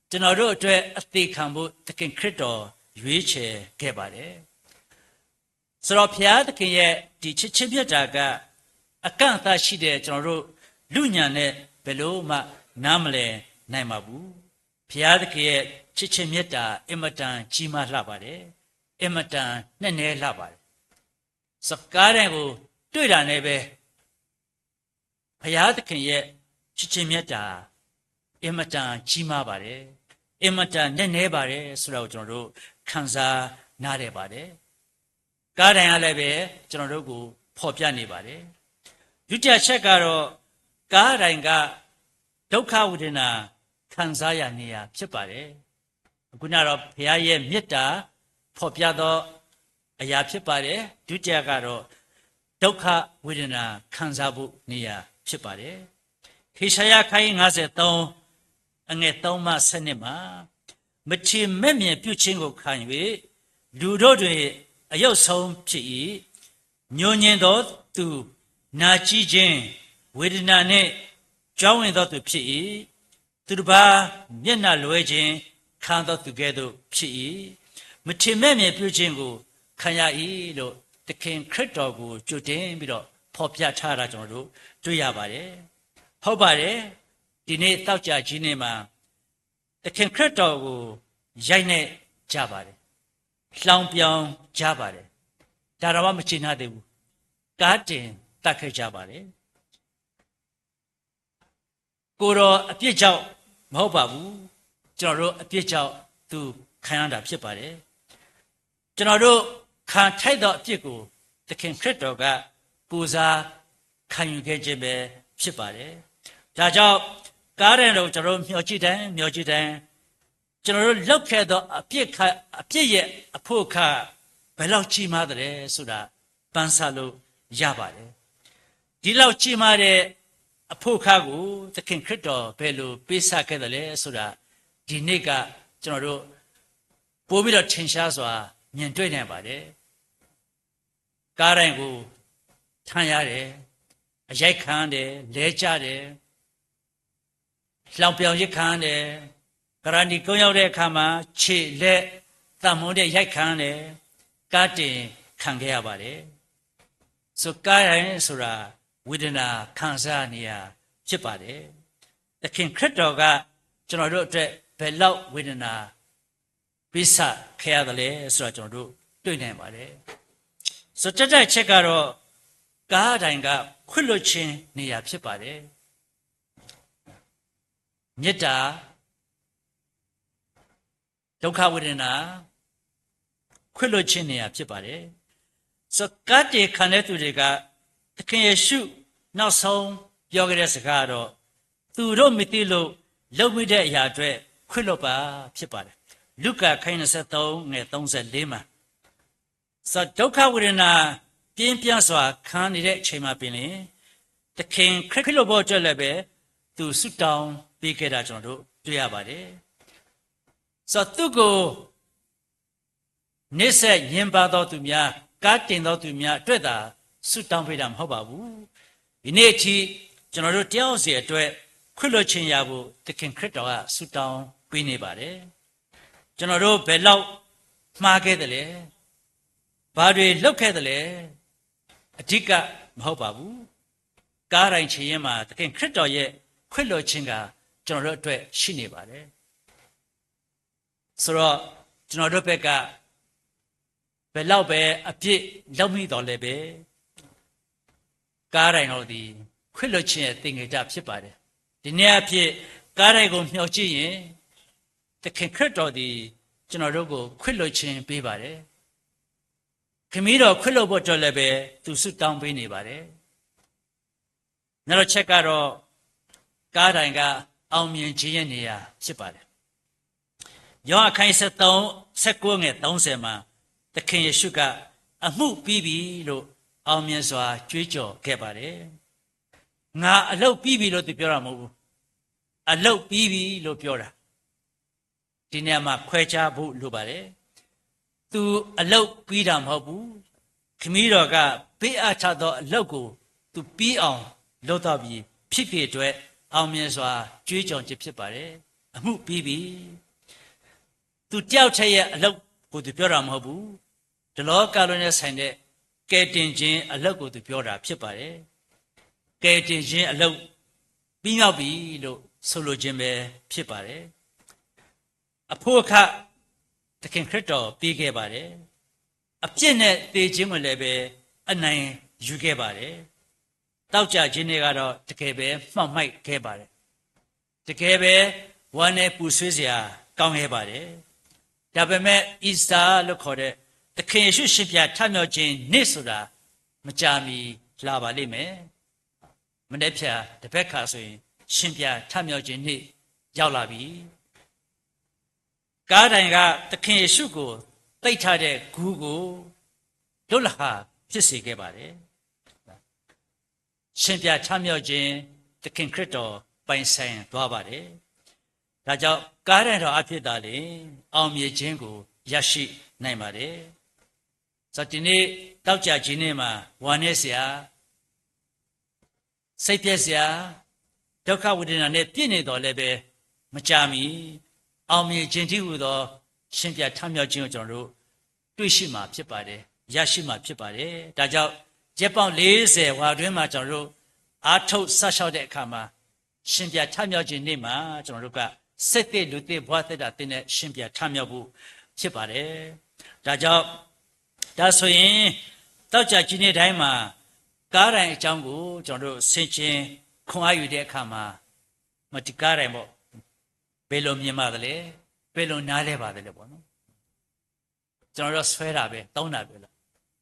ကျွန်တော်တို့အတွက်အသေခံဖို့သခင်ခရစ်တော်ရွေးချယ်ခဲ့ပါတယ်. ဆိုတော့ ဘုရားသခင်ရဲ့ဒီချစ်ခြင်းမေတ္တာက အကန့်အသတ်ရှိတဲ့ ကျွန်တော်တို့လူညံနဲ့ဘယ်လိုမှနားမလည်နိုင်ပါဘူး. ဘုရားသခင်ရဲ့ချစ်ခြင်းမေတ္တာအင်မတန်ကြီးမားလှပါတယ်. အင်မတန်နက်နဲလှပါတယ်. ဆိုတော့ ကားတိုင်ကိုတွေ့တာနဲ့ပဲ ဘုရားသခင်ရဲ့ချစ်ခြင်းမေတ္တာ အင်မတန်ကြီးမားပါတယ်, အင်မတန်နက်နဲပါတယ်ဆိုတာကိုကျွန်တော်တို့ခံစားနားလည်ပါတယ်. ကားတိုင်ကလည်းပဲကျွန်တော်တို့ကိုဖော်ပြနေပါတယ်. ဒုတိယချက်ကတော့ ကားတိုင်ကဒုက္ခဝေဒနာခံစားရနေရာဖြစ်ပါတယ်. အခုနကတော့ဘုရားရဲ့မေတ္တာဖော်ပြသောအရာဖြစ်ပါတယ်. ဒုတိယကတော့ဒုက္ခဝေဒနာခံစားဖို့နေရာဖြစ်ပါတယ်. ဟေရှာယအခန်းကြီးငါးဆယ့်သုံး အငယ်သုံးမှဆယ့်နှစ်မှာ မထီမဲ့မြင်ပြုခြင်းကိုခံ၍လူတို့တွင်အယုတ်ဆုံးဖြစ်၏. ငြိုငြင်သောသူနာကျည်းခြင်းဝေဒနာနှင့် ကျွမ်းဝင်သောသူဖြစ်၏. သူတစ်ပါးမျက်နှာလွှဲခြင်းခံသောသူကဲ့သို့ဖြစ်၏ မထီမဲ့မြင်ပြုခြင်းကို ခံရ၏လို့ သခင်ခရစ်တော်ကို ကြိုတင်ပြီးတော့ ဖော်ပြထားတာ ကျွန်တော်တို့ တွေ့ရပါတယ်။ ဟုတ်ပါတယ်။ ဒီနေ့ သောကြာကြီးနေ့မှာ သခင်ခရစ်တော်ကို ရိုက်နှက်ကြပါတယ်။ လှောင်ပြောင်ကြပါတယ်။ ဒါတောင်မှ မကျေနပ်သေးဘူး။ ကားတင်သတ်ခဲ့ကြပါတယ်။ ကိုယ်တော်အပြစ်ကြောင့်မဟုတ်ပါဘူး။ ကျွန်တော်တို့အပြစ်ကြောင့် သူခံရတာဖြစ်ပါတယ်။ ကျွန်တော်တို့ခံထိုက်သောအပြစ်ကို သခင်ခရစ်တော်က ကိုယ်စားခံယူခဲ့ခြင်းပဲဖြစ်ပါတယ်။ ဒါကြောင့် ကားတိုင်ကို ကျွန်တော်တို့မျှော်ကြည့်တိုင်း မျှော်ကြည့်တိုင်း ကျွန်တော်တို့လုပ်ခဲ့သောအပြစ်ခါ အပြစ်ရဲ့အဖို့အခါ ဘယ်လောက်ကြီးမားသလဲဆိုတာ မှန်းဆလို့ရပါတယ်။ ဒီလောက်ကြီးမားတဲ့အဖို့အခါကို သခင်ခရစ်တော်ဘယ်လိုပေးဆပ်ခဲ့သလဲဆိုတာ ဒီနေ့က ကျွန်တော်တို့ ပိုပြီးတော့ထင်ရှားစွာ မြင်တွေ့နိုင်ပါတယ်။ ကားတိုင်ကို ထမ်းရတယ်။ အရိုက်ခံရတယ်။ လဲကျတယ်။ လှောင်ပြောင်ခြင်းခံရတယ်။ ကရၤနံကုန်းရောက်တဲ့အခါမှာ ခြေလက်သံမှုန်းတဲ့ရိုက်ခံရတယ်။ ကားတင်ခံခဲ့ရပါတယ်။ ဆိုကားတိုင်ဆိုတာ ဝေဒနာခံစားနေရဖြစ်ပါတယ်။ သခင်ခရစ်တော်က ကျွန်တော်တို့အတွက် ဘယ်လောက်ဝေဒနာ ပေးဆပ်ခဲ့ရသလဲဆိုတာ ကျွန်တော်တို့တွေ့နိုင်ပါတယ်။ ဆိုတော့ တစ်ချက်ကတော့ ကားတိုင်က ခွင့်လွှတ်ခြင်းနေရာဖြစ်ပါတယ်။ မေတ္တာ၊ ဒုက္ခဝေဒနာ၊ ခွင့်လွှတ်ခြင်းနေရာဖြစ်ပါတယ်။ ဆိုတော့ ကားတင်ခံတဲ့သူတွေက သခင်ယေရှုနောက်ဆုံးပြောခဲ့တဲ့စကားကတော့ သူတို့မသိလို့လုပ်မိတဲ့အရာအတွက်ခွင့်လွှတ်ပါဖြစ်ပါတယ်။ လုကာခန်းကြီးနှစ်ဆယ့်သုံးငယ်သုံးဆယ့်လေးမှာ ဆိုတော့ ဒုက္ခဝေဒနာပြင်းပြင်းစွာခံနေတဲ့အချိန်မှာပင်လျှင် သခင်ခရစ်တော်အတွက်လည်းပဲ သူဆုတောင်းပေးခဲ့တာ ကျွန်တော်တို့တွေ့ရပါတယ်။ ဆိုတော့ သူ့ကို နှိပ်စက်ညှဉ်းပန်းသောသူများ၊ ကားတင်သောသူများအတွက်သာ ဆုတောင်းပေးတာမဟုတ်ပါဘူး။ ယနေ့အထိ ကျွန်တော်တို့တယောက်စီအတွက် ခွင့်လွှတ်ခြင်းရဖို့ သခင်ခရစ်တော်က ဆုတောင်းပေးနေပါတယ်။ ကျွန်တော်တို့ဘယ်လောက်မှားခဲ့သလဲ၊ ဘာတွေလုပ်ခဲ့သလဲ၊ အဓိကမဟုတ်ပါဘူး။ ကားတိုင်ချင်ရင်မှာ သခင်ခရစ်တော်ရဲ့ခွင့်လွှတ်ခြင်းက ကျွန်တော်တို့အတွက်ရှိနေပါတယ်။ ဆိုတော့ ကျွန်တော်တို့ဘက်က ဘယ်လောက်ပဲအပြစ်လုပ်မိသော်လည်းပဲ ကားတိုင်တော်သည် ခွင့်လွှတ်ခြင်းရဲ့သင်္ကေတဖြစ်ပါတယ်။ ဒီနေ့အဖြစ် ကားတိုင်ကိုမျှော်ကြည့်ရင် သခင်ခရစ်တော်သည် ကျွန်တော်တို့ကို ခွင့်လွှတ်ခြင်းပေးပါတယ်။ ခမည်းတော်ခွင့်လွှတ်ဖို့အတွက်လည်းပဲ သူဆုတောင်းပေးနေပါတယ်။ နောက်တစ်ချက်ကတော့ ကားတိုင်က အောင်မြင်ခြင်းရဲ့နေရာဖြစ်ပါတယ်။ ယောဟန်အခန်းကြီးဆယ့်သုံး၊ ဆယ့်ကိုးငယ်သုံးဆယ်မှာ သခင်ယေရှုက အမှုပြီးပြီလို့ အောင်မြင်စွာကြွေးကြော်ခဲ့ပါတယ်။ ငါအလုပ်ပြီးပြီလို့သူပြောတာမဟုတ်ဘူး။ အလုပ်ပြီးပြီလို့ပြောတာ။ ဒီနေရာမှာခွဲခြားဖို့လိုပါတယ်။ သူအလုပ်ပြီးတာမဟုတ်ဘူး။ ခမည်းတော်ကပေးအပ်ထားသောအလုပ်ကို သူပြီးအောင်လုပ်သွားပြီဖြစ်သည့်အတွက် အောင်မြင်စွာကြွေးကြော်ခြင်းဖြစ်ပါတယ်။ အမှုပြီးပြီ။ သူတယောက်ထဲရဲ့အလုပ်ကိုသူပြောတာမဟုတ်ဘူး။ တလောကလုံးနဲ့ဆိုင်တဲ့ကယ်တင်ခြင်းအလုပ်ကိုသူပြောတာဖြစ်ပါတယ်။ ကယ်တင်ခြင်းအလုပ်ပြီးမြောက်ပြီလို့ဆိုလိုခြင်းပဲဖြစ်ပါတယ်။ အဖို့အခါ သခင်ခရစ်တော်ပေးခဲ့ပါတယ်။ အပြစ်နဲ့သေခြင်းကိုလည်းပဲအနိုင်ယူခဲ့ပါတယ်။ သောကြာခြင်းနေ့ကတော့တကယ်ပဲမှောက်မိုက်ခဲ့ပါတယ်။ တကယ်ပဲဝမ်းနည်းပူဆွေးစရာကောင်းခဲ့ပါတယ်။ ဒါပေမဲ့ Easter လို့ခေါ်တဲ့သခင်ယေရှုရှင်ပြန်ထမြောက်ခြင်းနေ့ဆိုတာ မကြာမီလာပါလိမ့်မယ်။ မနက်ဖြန်တစ်ပတ်ခါဆိုရင် ရှင်ပြန်ထမြောက်ခြင်းနေ့ရောက်လာပြီ။ ကားတိုင်ကသခင်ယေရှုကိုပိတ်ထားတဲ့ဂူကိုလွတ်လပ်ဖြစ်စေခဲ့ပါတယ်။ ရှင်ပြန်ထမြောက်ခြင်း သခင်ခရစ်တော်ပိုင်ဆိုင်သွားပါတယ်။ ဒါကြောင့်ကားတိုင်တော်အဖြစ်သာလျှင်အောင်မြင်ခြင်းကိုရရှိနိုင်ပါတယ်။ ဆိုတော့ဒီနေ့တောက်ကြခြင်းနေ့မှာဝမ်းနည်းစရာစိတ်ပျက်စရာဒုက္ခဝေဒနာနဲ့ပြည့်နေသော်လည်းပဲမကြာမီအောင်မြင်ခြင်းတည်းဟူသော ရှင်ပြန်ထမြောက်ခြင်းကို ကျွန်တော်တို့ တွေ့ရှိမှာဖြစ်ပါတယ်။ ရရှိမှာဖြစ်ပါတယ်။ ဒါကြောင့် ရက်ပေါင်းလေးဆယ် ဝါတွင်းမှာ ကျွန်တော်တို့ အားထုတ်စောင့်ရှောက်တဲ့အခါမှာ ရှင်ပြန်ထမြောက်ခြင်းနေ့မှာ ကျွန်တော်တို့က စိတ်သစ်လူသစ်ဘဝသစ်တာသစ်နဲ့ ရှင်ပြန်ထမြောက်ဖို့ဖြစ်ပါတယ်။ ဒါကြောင့် ဒါဆိုရင် သောကြာကြီးနေ့တိုင်းမှာ ကားတိုင်းအကြောင်းကို ကျွန်တော်တို့ ဆင်ခြင်ခွန်အားယူတဲ့အခါမှာ မတကားတိုင်းပေါ့ ဘယ်လိုမြင်ပါသလဲ ဘယ်လိုနားလည်ပါသလဲပေါ့နော်။ ကျွန်တော်တို့ဆွဲတာပဲ သုံးတာပဲလား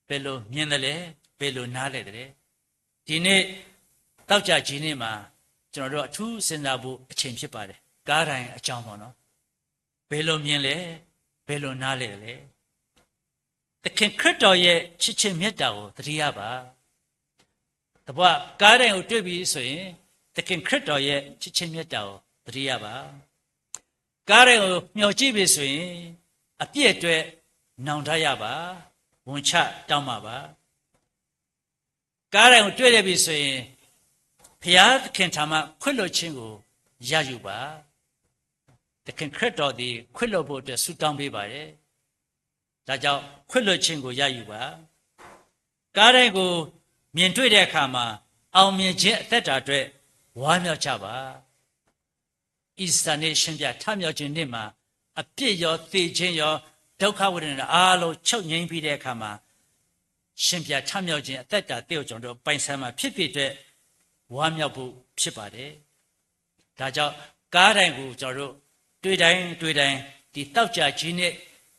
ဘယ်လိုမြင်သလဲ ဘယ်လိုနားလည်သလဲ။ ဒီနေ့ သောကြာကြီးနေ့မှာ ကျွန်တော်တို့အထူးစဉ်းစားဖို့အချိန်ဖြစ်ပါတယ်။ ကားတိုင်းအကြောင်းပေါ့နော်။ ဘယ်လိုမြင်လဲ ဘယ်လိုနားလည်သလဲ။ သခင်ခရစ်တော်ရဲ့ချစ်ခြင်းမေတ္တာကိုသတိရပါ။ သဘောက ကားတိုင်းကိုတွေ့ပြီဆိုရင် သခင်ခရစ်တော်ရဲ့ချစ်ခြင်းမေတ္တာကိုသတိရပါ။ ကားတိုင်းကိုမျှော်ကြည့်ပြီဆိုရင် အပြစ်အတွက်နောင်တရပါ။ ဝန်ချတောင်းပန်ပါ။ ကားတိုင်းကိုတွေ့လိုက်ပြီဆိုရင် ဘုရားသခင်ထံမှခွင့်လွှတ်ခြင်းကိုရယူပါ။ သခင်ခရစ်တော်သည်ခွင့်လွှတ်ဖို့အတွက်ဆုတောင်းပေးပါတယ်။ ဒါကြောင့်ခွင့်လွှတ်ခြင်းကိုရယူပါ။ ကားတိုင်းကိုမြင်တွေ့တဲ့အခါမှာ အောင်မြင်ခြင်းအသက်တာအတွက်ဝမ်းမြောက်ကြပါ။ အီစတာနေ့ ရှင်ပြန်ထမြောက်ခြင်းနေ့မှာ အပြစ်ရောသေခြင်းရော ဒုက္ခဝေဒနာအားလုံးချုပ်ငြိမ်းပြီးတဲ့အခါမှာ ရှင်ပြန်ထမြောက်ခြင်းအသက်တာသစ်ကိုကျွန်တော်တို့ပိုင်ဆိုင်မှာဖြစ်သည့်အတွက် ဝမ်းမြောက်ဖို့ဖြစ်ပါတယ်။ ဒါကြောင့် ကားတိုင်းကိုကျွန်တော်တို့တွေ့တိုင်းတွေ့တိုင်း ဒီသောကြာကြီးနေ့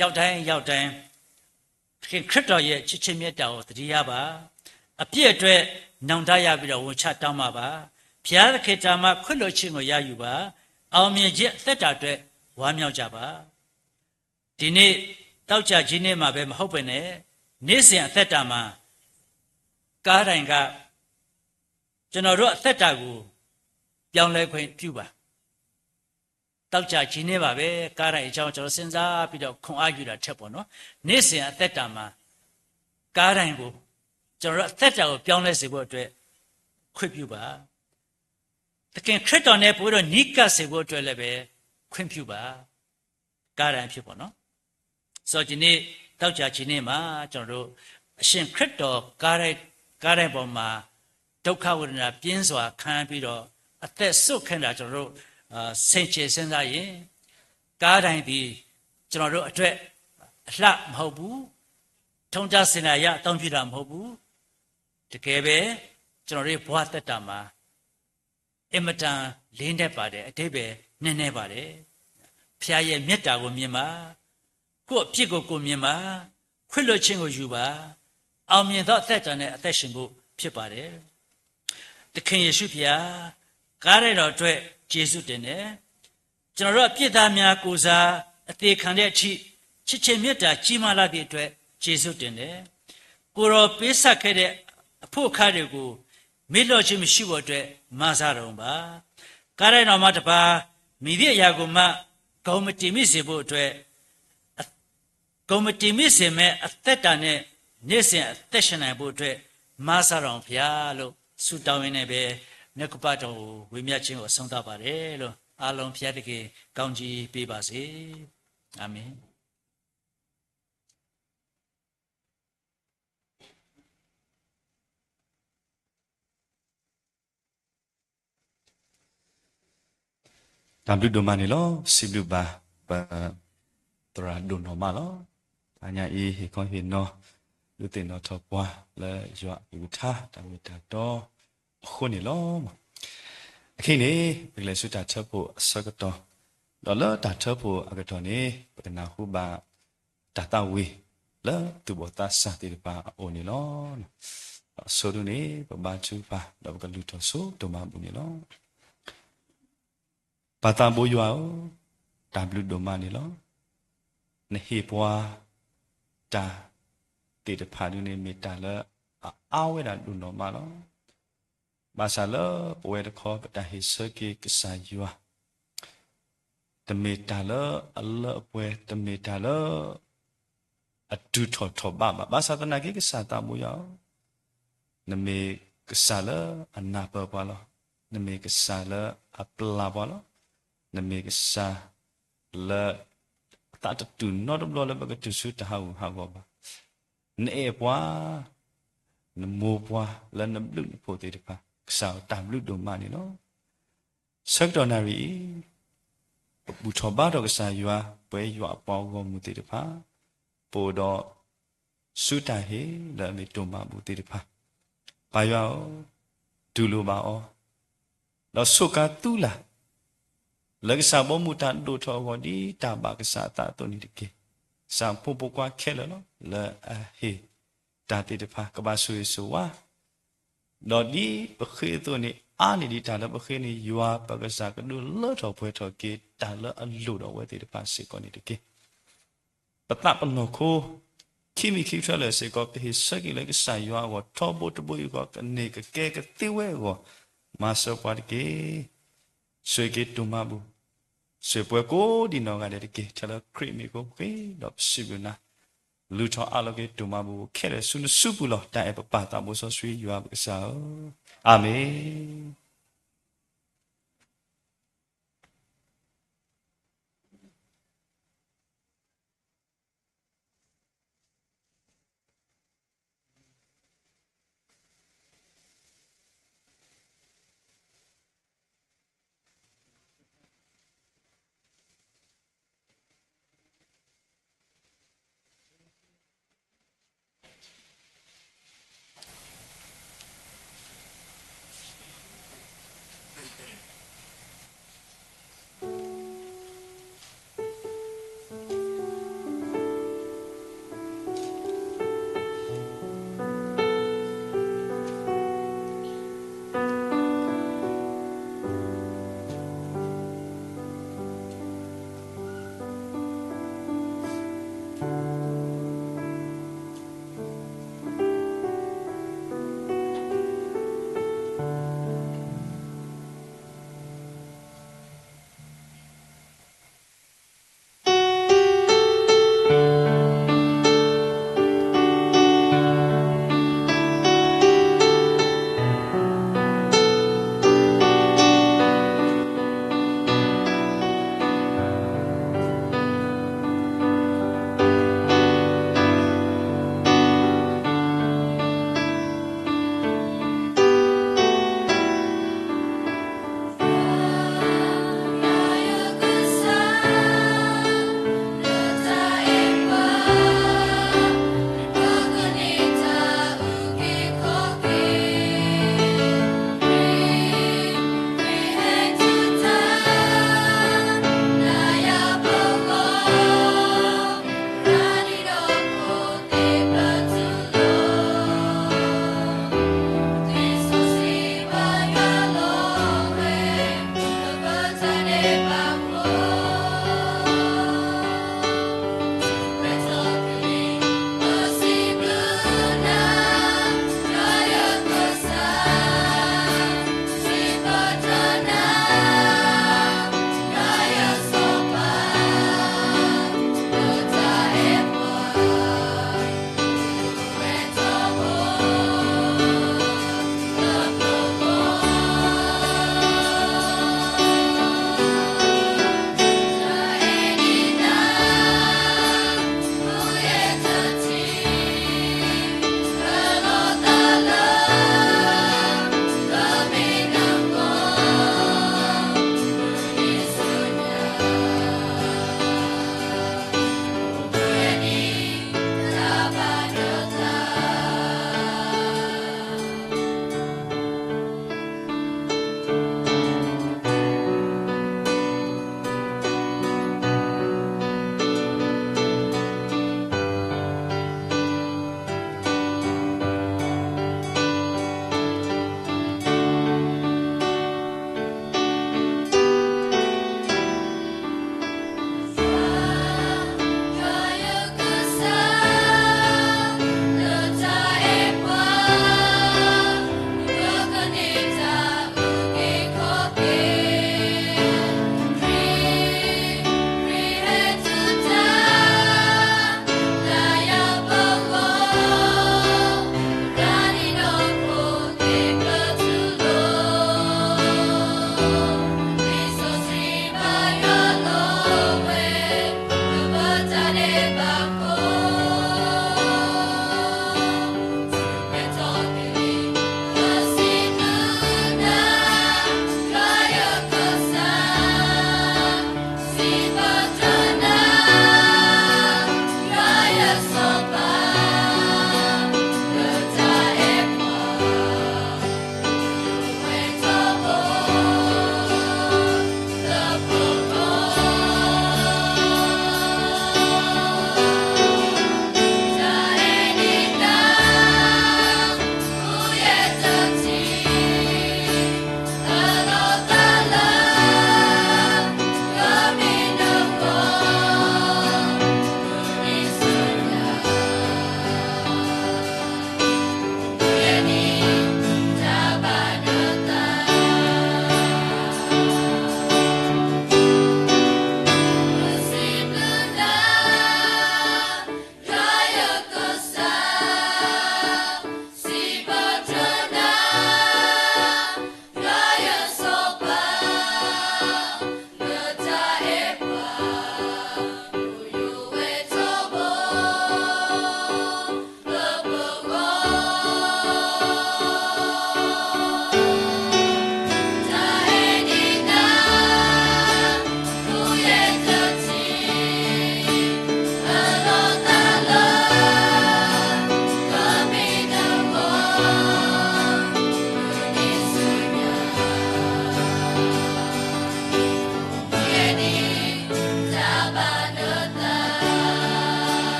ရောက်တိုင်းရောက်တိုင်း သခင်ခရစ်တော်ရဲ့ချစ်ခြင်းမေတ္တာကိုသတိရပါ။ အပြစ်အတွက်နောင်တရပြီးတော့ဝန်ချတောင်းပန်ပါ။ ဘုရားသခင်ထံမှခွင့်လွှတ်ခြင်းကိုရယူပါ။ အောင်မြင်ခြင်းအသက်တာအတွက်ဝမ်းမြောက်ကြပါ။ ဒီနေ့ သောကြာကြီးနေ့မှာပဲမဟုတ်ဘဲနဲ့ နေ့စဉ်အသက်တာမှာ ကားတိုင်းက ကျွန်တော်တို့အသက်တာကို ပြောင်းလဲခွင့်ပြုပါ။ သောကြာကြီးနေ့မှာပဲ ကားတိုင်းအကြောင်းကျွန်တော်စဉ်းစားပြီးတော့ခွန်အားယူတာထက်ပေါ့နော်။ နေ့စဉ်အသက်တာမှာ ကားတိုင်းကို ကျွန်တော်တို့အသက်တာကိုပြောင်းလဲစေဖို့အတွက်ခွင့်ပြုပါ။ သခင်ခရစ်တော်နဲ့ပိုပြီးတော့နီးကပ်စေဖို့အတွက်လည်းပဲခွင့်ပြုပါ။ ကားတိုင်းဖြစ်ပေါ့နော်။ ဆိုတော့ဒီနေ့ သောကြာကြီးနေ့မှာ ကျွန်တော်တို့ အရှင်ခရစ်တော်ကားတိုင်း ကားတိုင်းပေါ်မှာ ဒုက္ခဝေဒနာပြင်းစွာခံပြီးတော့ အသက်စွန့်ခံတာ ကျွန်တော်တို့ အာ ဆင်ခြင်စဉ်းစားရင် ကားတိုင်းသည် ကျွန်တော်တို့အတွက် အလှမဟုတ်ဘူး။ ထုံးတမ်းစဉ်းစားရအသုံးပြုတာမဟုတ်ဘူး။ တကယ်ပဲ ကျွန်တော်တို့ရဲ့ဘဝသက်တာမှာ အင်မတန်လေးနက်ပါတယ်။ အဓိပ္ပာယ်နက်နဲပါတယ်။ ဘုရားရဲ့မေတ္တာကိုမြင်ပါ။ ကိုယ့်အပြစ်ကိုကိုယ်မြင်ပါ။ ခွင့်လွှတ်ခြင်းကိုယူပါ။ အောင်မြင်သောအသက်တာနဲ့အသက်ရှင်ဖို့ဖြစ်ပါတယ်။ သခင်ယေရှုဘုရား ကားတိုင်းတော်အတွက်ကျေးဇူးတင်တယ်။ ကျွန်တော်တို့အပြစ်သားများကိုယ်စားအသေခံတဲ့အထိ ချစ်ခြင်းမေတ္တာကြီးမားလှသည့်အတွက်ကျေးဇူးတင်တယ်။ ကိုယ်တော်ပေးဆပ်ခဲ့တဲ့အဖို့အခါတွေကို မေ့လျော့ခြင်းမရှိဖို့အတွက်မဆါတော်မူပါ။ ကားတိုင်းတော်မှတစ်ပါး မည်သည့်အရာကိုမှ ဂုဏ်မတည်မိစေဖို့အတွက် ဂုဏ်မတည်မိစေမဲ့အသက်တာနဲ့ နေ့စဉ်အသက်ရှင်နိုင်ဖို့အတွက် မဆါတော်မူဘုရားလို့ဆုတောင်းရင်းနဲ့ပဲ နှုတ်ကပတ်တော်ကိုဝေမျှခြင်းကိုအဆုံးသတ်ပါတယ်လို့ အားလုံးဘုရားသခင်ကောင်းကြီးပေးပါစေ။ အာမင်။ တၢ်ဘျုးဒိၣ်မးန့ၣ်လီၤ. စံးဘျုးဘၣ် ပသရၣ်ဒိၣ်နီၢ်မးလီၤ. တဟါညါအံၤ ဟ့ၣ်ခီဟ့ၣ်နီၤ ဒုးသ့ၣ်နီၣ်ထီၣ်ပှၤလၢယွၤအကလုၢ်ကထါ တၢ်မ့ၢ်တၢ်တီအဃိန့ၣ်လီၤ. အခဲအံၤန့ၣ် ပကလဲၤဆူတၢ်ထၢဖှိၣ်အဆၢကတီၢ်, ဒီးလၢတၢ်ထၢဖှိၣ်အကတီၢ်န့ၣ် ပကနၢ်ဟူဘၣ် တၢ်သးဝံၣ်လၢသူၣ်ဘီၣ်သးစၢ်သ့ၣ်တဖၣ်အအိၣ်န့ၣ်လီၤ. ဒီးအဆိဒုန့ၣ် ပဘါထုကဖၣ် ဒီးပကလုၢ်ထီၣ်ဆိဒိၣ်မးအပူၤန့ၣ်လီၤ. ပၢ်သးဘိယွၤဧၢ, တၢ်ဘျုးဒိၣ်မးန့ၣ်လီၤ. နဟ့ၣ်ပှၤတၢ်သ့ၣ်တဖၣ်ဒုန့ၣ် မ့ၢ်တၢ်လၢအအါဝဲဒၣ်ဒိၣ်နီၢ်မးလီၤ. ဘၣ်ဆၣ်လၢပဝဲတခီ ပတၢ်ဟ့ၣ်ဆၢက့ၤကစၢ်ယွၤ တမ့ၢ်တၢ်လၢအလၢအပှဲၤ, တမ့ၢ်တၢ်လၢအတုၤထီၣ်ထီၣ်ဘးဘၣ်. ဘၣ်ဆၣ်သနာ်က့ ကစၢ်သးဘိယွၤဧၢ, နမ့ၢ်ကစၢ်လၢအနၢ်ပၢၢ်ပှၤလီၤ. နမ့ၢ်ကစၢ်လၢအပျၢ်ပှၤလီၤ. နမ့ၢ်ကစၢ်လၢအ သးတတူၢ်နီတဘျီလၢပကတုၤဆူတၢ်ဟးဂူာ်ဟးဂီၤဘၣ်. နအဲၣ်ပှၤ, နမိၢ်ပှၤလၢနဘျုးနဖှိၣ်သ့ၣ်တဖၣ်, ကစၢ်တၢ်ဘျုးဒိၣ်မးန့ၣ်လီၤ. ဆၢကတီၢ်နၣ်ရံၣ်အံၤ, ပဘူၣ်ထီၣ်ဘါထီၣ်ကစၢ်ယွၤ ပဝဲယွၤအပှၤဂီၢ်မုၢ်သ့ၣ်တဖၣ်, ပအိၣ်ဒီး ဆူတၢ်ဟ့ၣ်လၢအမ့ၢ်တိၢ်မၤဘူၣ်သ့ၣ်တဖၣ်, ပၢ်ယွၤဧၢ, တူၢ်လိာ်ဘၣ်အီၤ, ဒီးစူးကါသူလၢ် လၢကစၢ်ဘီမုၢ်တၢ်ဒိၣ်ထီၣ်အဂီၢ် ဒ်တၢ်ဘၣ်ကစၢ်အသးအသိးန့ၣ်တက့ၢ်. ကစၢ်ဖိမုၣ်ဖိခွါခဲလၢာ်လီၤ လၢအဟ့ၣ်တၢ်သ့ၣ်တဖၣ် ကဘၣ်ဆိၣ်ဂ့ၤဆိၣ်ဝါ ဒီးဒ်ပဃ့အသိးန့ၣ် အါန့ၢ်ဒံးတၢ်လၢပဃ့န့ၣ် ယွၤပကစၢ်ကဒုးလၢထီၣ်ပှဲၤထီၣ်က့ၤ တၢ်လၢအလိၣ်ဒီးအဝဲသ့ၣ်တဖၣ်စ့ၢ်ကီးန့ၣ်တက့ၢ်. ပသးပနီၢ်ခိ ခံမံၤခံဖျၢၣ်လၢာ်စ့ၢ်ကီး ပဟ့ၣ်ဆၢက့ၤလၢကစၢ်ယွၤအဂီၢ် ထီဘိတဘိအံၤအဂီၢ် ကန့ၢ်ကကဲကသ့ဝဲအဂီၢ်, မၤစၢၤပှၤတက့ၢ်. ဆိၣ်ဂ့ၤက့ၤတိၢ်မၤဘူၣ်, ဆိၣ်ဂ့ၤပှၤကိးဒံးနီၢ်ဂၤဒဲးတက့ၢ်. ထဲလၢခရံာ်မံၤအဃိပဃ့ဒီးပစံးဘျုးနၤ, လုၢ်ထီၣ်အးလီၤက့ၤတိၢ်မၤဘူၣ်ခဲလၢာ်ဆူနစုပူၤလီၤ. တၢ်အဲၣ်ပပၢ်သးဘိစီဆှံယွၤပကစၢ်ဧၢ, အၤမ့ၣ်.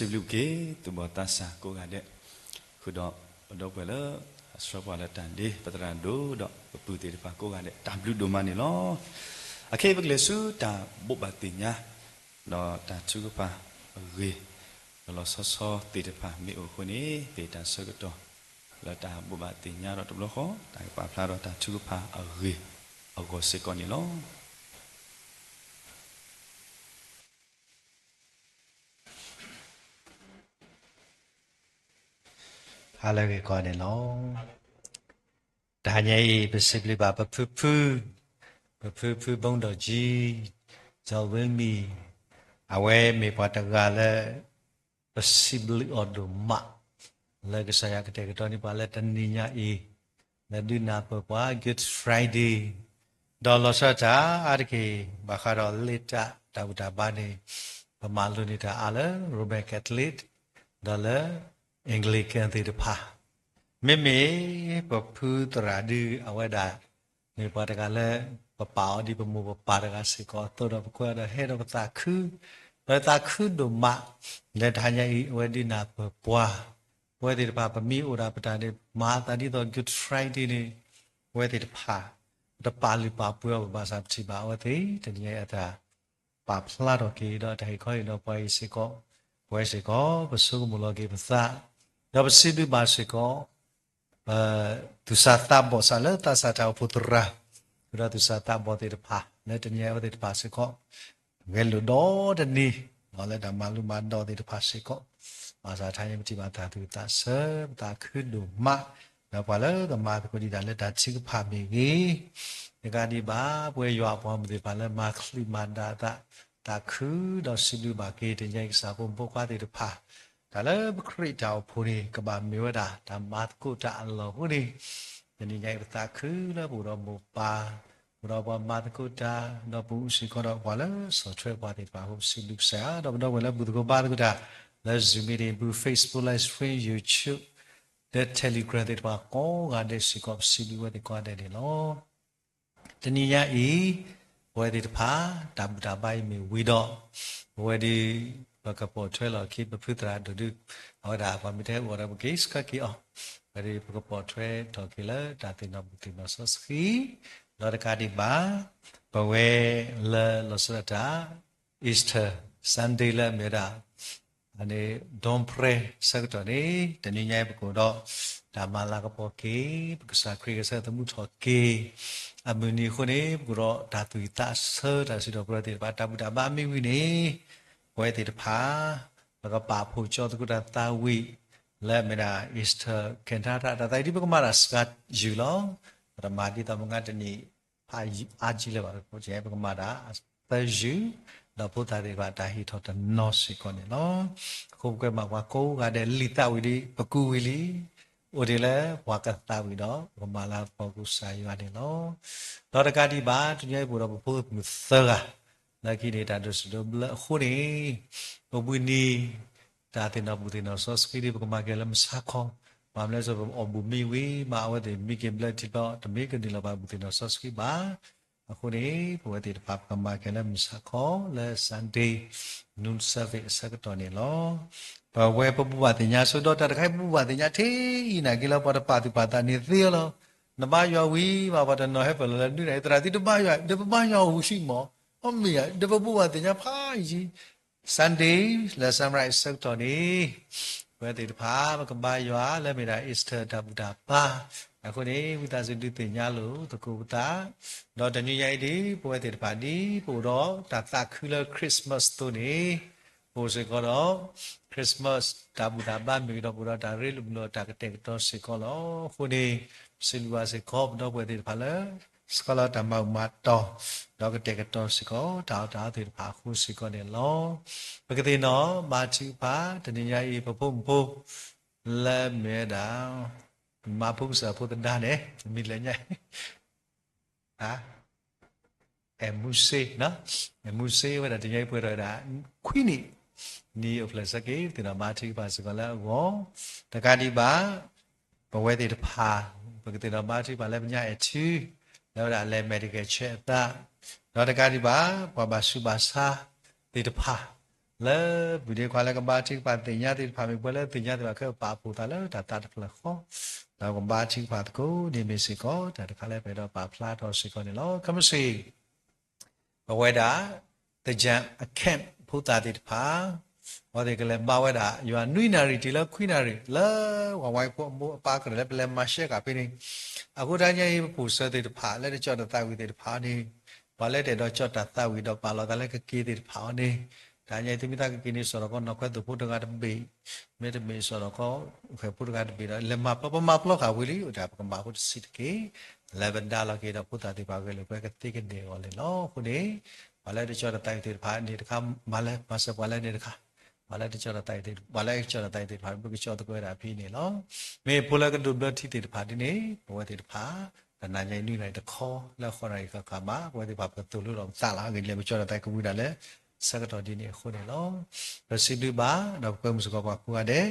စံးဘျုးက့ၤ သူၣ်ဘီၣ်သးစၢ်ကိးဂၤဒဲး, ဃုာ်ဒီးပဒီပုၢ်ဝဲၢ်လၢ အဆှၢပှၤလၢတၢ်ဒ့ ပသရၣ်ဒိၣ်ဒီးပပုၢ်သ့ၣ်တဖၣ်ကိးဂၤဒဲး တၢ်ဘျုးဒိၣ်မးန့ၣ်လီၤ. အခဲအံၤပကလဲၤဆူတၢ်ဘိးဘၣ်သ့ၣ်ညါ ဒီးတၢ်ထုကဖၣ်အဂ့ၢ် လီၤလီၤဆီဆီသ့ၣ်တဖၣ်မ့ၢ်အိၣ်အဃိန့ၣ် ပတၢ်ဆၢကတီၢ် လၢတၢ်ဘိးဘၣ်သ့ၣ်ညါဒီးတဘျီဃီ တၢ်ကပာ်ဖျါဒီးတၢ်ထုကဖၣ်အဂ့ၢ်အဂီၢ်စ့ၢ်ကီးန့ၣ်လီၤ. ဟါလၢအဂ့ၤကိးဂၤဒဲးန့ၣ်လီၤ. တဟါညါအံၤ ပစံးဘျုးဘၣ်ပဖုဖု, ပဖုဖု ဘုန်းတော်ကြီး, စီၤဝ့မံၤ, အဝဲမ့ၢ်ပှၤတဂၤလၢ ပစံးဘျုးအီၤဒိၣ်မး လၢကစၢ်ယွၤကတဲာ်ကတီၤန့ၢ်ပှၤလၢတနံၤညါအံၤ လၢဒုးနၢ်ပၢၢ်ပှၤ Good Friday ဒီးလီၤဆီဒၣ်တၢ်အါတက့ၢ် ဘၣ်ဃးဒီးလ့တၢ်တၢ်ဘူၣ်တၢ်ဘါန့ၣ် ပမၤလိန့ၢ်တၢ်အါလၢ Roman Catholic ဒီးလၢ Anglican သ့ၣ်တဖၣ်, မ့မ့ၢ်ပဖုသရၣ်ဒုးအဝဲဒၣ် မ့ၢ်ပှၤတဂၤလၢ ပပာ်အီၤဒ်ပမိၢ်ပပၢ်တဂၤစ့ၢ်ကီးအသိးဒီး ပကွၢ်ဒီးဟဲဒီးပသးခု, ဒီးသးခုဒိၣ်မး လၢတဟါညါအံၤ အဝဲဒုးနၢ်ပၢၢ်ပှၤ, ပဝဲသ့ၣ်တဖၣ်ပမ့ၢ်အိၣ်ဒၣ်ပတၢ်န့ၣ် မၤသးဒ်သိး Good Friday န့ၣ် ပဝဲသ့ၣ်တဖၣ် ပတပာ်လုၢ်ပာ်ပှ့ၤအီၤဘၣ်ဆၣ် ပထံၣ်ဘၣ်အဝဲသ့ၣ် တနံၤညါအံၤအတၢ် ပာ်ဖျါထီၣ်က့ၤဒီးတၢ်ဟ့ၣ်ခီဟ့ၣ်နီၤပှၤအံၤစ့ၢ်ကီး, ပဝဲစ့ၢ်ကီး ပဆိကမိၣ်လီၤက့ၤပသး, ဒီးပစံးဘျုးဘၣ်စ့ၢ်ကီး ပသူၣ်စၢ်သးဘီၣ်စးလၢသးစၢ်တၢ်အိၣ်ဖှိၣ်သရၣ်, ဒီးသူၣ်စၢ်သးဘီၣ်သ့ၣ်တဖၣ် လၢတနံၤညါအံၤအဝဲသ့ၣ်တဖၣ်စ့ၢ်ကီး ဂဲၤလိာ်ဒီတနံၤ ဒီးလၢတၢ်မၤလိမၤဒိးသ့ၣ်တဖၣ်စ့ၢ်ကီး, ဘၣ်ဆၣ်တဟါညါအံၤပထံၣ်ဘၣ်တၢ်သူၣ်သးဆၢ ပသးခုဒိၣ်မး, ဒီးပှၤလၢကမၤသကိးဒံးတၢ်လၢတၢ်ထုကဖၣ်မ့ၢ်ဂ့ၤ, တကးဒံးဘၣ် ပဝဲယွၤအပှၤမုၣ်သ့ၣ်တဖၣ်လၢမၤချံးမၤဒၣ်အသး, သးခုဒီးစံးဘျုးဘၣ်က့ၤ တနံၤညါအံၤကစၢ်ဖိမုၣ်ဖိခွါသ့ၣ်တဖၣ် တၢ်လၢပခရံာ်တၢ်အိၣ်ဖှိၣ်န့ၣ် ကဘၣ်မ့ၢ်ဝဲဒၣ်တၢ်မၤသကိးတၢ်အလီၢ်အဃိန့ၣ်, တနံၤညါအံၤပသးခုလၢပအိၣ်ဒီးမိၢ်ပၢ်, ပအိၣ်ဒီးပှၤမၤသကိးတၢ်, ဒီးပအိၣ်စ့ၢ်ကီးဒီးပှၤလၢဆီၣ်ထွဲပှၤသ့ၣ်တဖၣ်အဃိ ပစံးဘျုးကစၢ်ယွၤ, ဒီးပဒီပုၢ်ဝဲၢ်လၢဘူၣ်သကိးဘါသကိးတၢ် လၢ Zoom meeting ပူၤ Facebook Live Stream YouTube လၢ Telegram သ့ၣ်တဖၣ်ကိးဂၤဒဲးစ့ၢ်ကီး ပစံးဘျုးဝဲသ့ၣ်ကိးဂၤဒဲးန့ၣ်လီၤ. တနံၤညါအံၤ ပဝဲသ့ၣ်တဖၣ် တၢ်ဘူၣ်တၢ်ဘါအံၤမ့ၢ်ဝံၤဒီး ပဝဲဒၣ် ပကပိာ်ထွဲလီၤက့ၤ ပဖုသရၣ်ဒိၣ်ဒုး အဝဲဒၣ်ပှၤမ့ၢ်တဟဲအိၣ်ဒီးပက့ၤဆှၢက့ၤအီၤ, ဝဲဒၣ်ပကပိာ်ထွဲထီၣ်က့ၤလၢတၢ်သ့ၣ်နီၣ်ဘူၣ်သ့ၣ်နီၣ်စီဆှံ, ဒီးတကးဒံးဘၣ် ပဝဲလၢလီၤဆီဒၣ်တၢ် Easter Sunday လၢအမ့ၢ်ဝဲဒၣ် dawn prayer ဆၢကတီၢ်န့ၣ် တနံၤညါအံၤပကအိၣ်ဒီး တၢ်မၤလၤကပီၤက့ၤ ပကစၢ်ခရံာ်ကစၢ်သမူထီၣ်က့ၤ အမုၢ်နံၤအဃိန့ၣ် ပကအိၣ်ဒီးတၢ်သူၣ်ဝံၣ်သးဆၢ တၢ်စံးထီၣ်ပတြၢၤသ့ၣ်တဖၣ် တၢ်ဘူၣ်တၢ်ဘါမ့ၢ်ဝံၤန့ၣ် ပဝဲသ့ၣ်တဖၣ် ပကပာ်ဖှိၣ်ကၠီသကိးတၢ်သးဝံၣ် လၢအမ့ၢ်ဒၣ် Easter ကဲထါတၢ် တၢ်သးဝံၣ်ဒ်ပကမၤတၢ်စှၤယုာ်လီၤ. ပတမၤဒ်သိးမုၢ်ဂၤတနံၣ် ဖးအါကံလၢၤဘၣ်, ပကမၤတၢ်သၢယုာ်, ဒီးဖိသၣ်သ့ၣ်တဖၣ်တၢ်ဟ့ၣ်ထီၣ်တနီၤစ့ၢ်ကီးန့ၣ်လီၤ. အဃိပကွဲမးပှၤကိးဂၤဒဲးလံာ်သးဝံၣ်ဒ်ပကူဝံၤလံ, အိၣ်ဒံးလၢပှၤကသးဝံၣ်ဒီး ပကမၤလၤကပီၤကစၢ်ယွၤန့ၣ်လီၤ. ဒီးတကးဒံးဘၣ် တနံၤအံၤပအိၣ်ဒီးပဖိမုၣ်သၢဂၤ လၢခံန့ၣ်တၢ်ဒိးစံးဒိးဘျၢအဃိန့ၣ် ပဘှံးနံၤ တၢ်သ့ၣ်နီၣ်ဘူၣ်သ့ၣ်နီၣ်စီဆှံဒ်ပကမၤက့ၤလၢမုၢ်ဆါခီ, ဘၣ်မနုၤလဲၣ် ပအီၣ်ဘူၣ်မ့ၢ်ဝံၤ မ့ၢ်အဝဲသ့ၣ်မံက့ၤဘျၢထံလီၤ တမ့ၢ်ကနုာ်လီၤဘၣ်ဘူၣ်သ့ၣ်နီၣ်စီဆှံဘၣ်. အဃိန့ၣ် ပဝဲသ့ၣ်တဖၣ်ပကမၤက့ၤလၢမုၢ်ဆါခီလၢ Sunday noon service အဆၢကတီၢ်န့ၣ်လီၤ. ပဝဲပဘူၣ်ဘၣ်သ့ၣ်ညါဆိဒီးတၢ်တခါအံၤ ပဘူၣ်ဘၣ်သ့ၣ်ညါထဲအံၤနာ်က့လၢပှၤတပာ်သူၣ်ပာ်သးန့ၣ်သ့လီၤ. နဘါယွၤဝံၤဘၣ် ပှၤတနီၤဟဲပၢၢ်လီၤလၢနုၤန့ၣ် သရၣ်သုတဘါယွၤ ဒီးပဘါယွၤဝံၤဆံးမး, အမ့ၢ်ဧါ ဒီးပဘူၣ်ဘၣ်သ့ၣ်ညါဖးယံၤ Sunday လၢ Sunrise အဆၢကတီၢ်န့ၣ် ပဝဲသ့ၣ်တဖၣ် ပကဘါယွၤလၢမ့ၢ်ဒၣ် Easter တၢ်ဘူၣ်တၢ်ဘါ, အဃိန့ၣ် ဝံသးစူၤဒုးသ့ၣ်ညါလိာ်သကိးပသး, ဒီးတနံၤညါအံၤဒ် ပဝဲသ့ၣ်တဖၣ်ဒ် ပအိၣ်ဒီးတၢ်သးခုလၢ Christmas အသိးန့ၣ် ပအိၣ်စ့ၢ်ကီးဒီး Christmas တၢ်ဘူၣ်တၢ်ဘါမ့ၢ်ဂ့ၤဒီး ပအိၣ်ဒီးတၢ်ရ့လိာ်မုာ်လိာ်တၢ်ကတဲာ်ကတီၤစ့ၢ်ကီးလီၤ. အဃိန့ၣ် ပစံးဘျုးဘၣ်စ့ၢ်ကီး ပဒီပုၢ်ဝဲၢ်သ့ၣ်တဖၣ်လၢ ဆှၢလီၤတၢ်မၤဘူၣ်မၤတီၤ ဒီးကတဲာ်ကတီၤစ့ၢ်ကီး တၢ်အီၣ်တၢ်အီသ့ၣ်တဖၣ်အဃိစ့ၢ်ကီးန့ၣ်လီၤ. ပကသ့ၣ်နီၣ်မၤထံကဖၣ် တနံၤညါအံၤ ပဖိမုၣ်ဖိ လၢမ့ၢ်ဝဲဒၣ် မၤဖိကစၢ်ဖိသဒါန့ၣ် မံၤလၢညါ အဲၣ်မူစ့, အဲၣ်မူစ့ဝဲဒၣ်တနံၤညါအံၤပှဲၤထီၣ်ဝဲဒၣ် ခွံနံၣ်, နံၣ်အိၣ်ဖျဲၣ်ဆၢက့ၤ ပသ့ၣ်နီၣ်မၤထံကဖၣ်စ့ၢ်ကီးလၢအဂီၢ်, တကးဒံးဘၣ် ပဝဲသ့ၣ်တဖၣ် ပကသ့ၣ်နီၣ်မၤထံကဖၣ်လၢပညါအဲၣ်ထံ လၢဝဲဒၣ်အလဲၤ medical check အသး, ဒီးတကးဒံးဘၣ် ပှၤဘၣ်ဆူးဘၣ်ဆါသ့ၣ်တဖၣ် လၢပူၤဒ့ခွါလၢကဘါထုကဖၣ်သ့ၣ်ညါသ့ၣ်တဖၣ် မ့ၢ်ပှၤလၢသ့ၣ်ညါသ့ၣ်တဖၣ်ခဲအံၤ ပာ်ဖှိၣ်သးလၢတၢ်သးတဖျၢၣ်ဃီ, ဒီးကဘါထုကဖၣ်သကိးန့ၣ်မ့ၢ်စ့ၢ်ကီး တၢ်တခါလၢပအဲၣ်ဒိးပာ်ဖျါထီၣ်စ့ၢ်ကီးန့ၣ်လီၤ. ခဲမုၢ်ဆ့ၣ် ပဝဲဒၣ် သၢၣ်ကၠၣ် camp ဖိသၣ်သ့ၣ်တဖၣ် အဝဲသ့ၣ်ကလဲၤဘါဝဲဒၣ် ယွၤနွံနၣ်ရံၣ်တုၤလၢခွံနၣ်ရံၣ် လၢဝၤဝါဖိအမိၢ်အပၢ်ကရၢလၢပလဲၤမၤရှဲဃာ်ဖဲန့ၣ်, အဃိတနံၤအံၤ ပဖိၣ်စၢၤသ့ၣ်တဖၣ် လၢတကၠီၣ်တၢ်သးဝံၣ်သ့ၣ်တဖၣ်အီၤန့ၣ်, ပှၤလၢတအဲၣ်ဒိးကၠီၣ်တၢ်သးဝံၣ်ဒီးပာ်လီၤသးလၢကက့ၤသ့ၣ်တဖၣ်အီၤန့ၣ်, တနံၤအံၤ သုမ့ၢ်သးကက့ၤန့ၣ် စိာ်ထီၣ်ကီးနီၢ်ခွဲသိၣ်ဖိတဂၤတဘ့ၣ်, မ့တမ့ၢ်စိာ်ထီၣ်ကီး ဃဲၣ်ဖိတဂၤတဘ့ၣ်ဒီး လဲၤမၤပျီ ပမၤပျီဃာ်ဝံၤလံ အိၣ်ဒၣ်ပကမၤဖိတဆံးတက့ၢ်, လဲၤပဒါလီၤက့ၤဒီးဖိသၣ်သ့ၣ်တဖၣ်ဂဲၤလိာ်ကွဲကသ့ကန့ၢ်အဂီၢ်န့ၣ်လီၤ. အဃိန့ၣ် ပှၤလၢတကၠီၣ်တၢ်သးဝံၣ်သ့ၣ်တဖၣ်န့ၣ်တခါ မၤလၢမၤစၢၤပှၤလၢန့ၣ်တခါ, ပှၤလၢတကၠီၣ်တၢ်သးဝံၣ်သ့ၣ် ပှၤလၢကကၠီၣ်တၢ်သးဝံၣ်သ့ၣ်တဖၣ် ပကကၠီၣ်သကိးဝဲဒၣ်ဖဲန့ၣ်လီၤ. မ့ၢ်ဖိလၢကဒိးဘျၢထံသ့ၣ်တဖၣ်ဒ်န့ၣ် ပဝဲသ့ၣ်တဖၣ် တနံၤညါအံၤ နွံနၣ်ရံၣ်တခီ လၢဃိးနၣ်ရံၣ်ဃၣ်ဃၣ်မး ပဝဲသ့ၣ်တဖၣ်ပကသိၣ်လိဒီးပသးလီၤ အဂ့ၢ်ဒ်လဲၣ် ပကကၠီၣ်တၢ်သးဝံၣ်ကဝံၤဒၣ်လၢ ဆၢကတီၢ်ဒ်န့ၣ်အဃိန့ၣ်လီၤ. ပစံးဘျုးဘၣ် ဒီးပကွဲမုာ်စ့ၢ်ကီးပှၤကိးဂၤဒဲး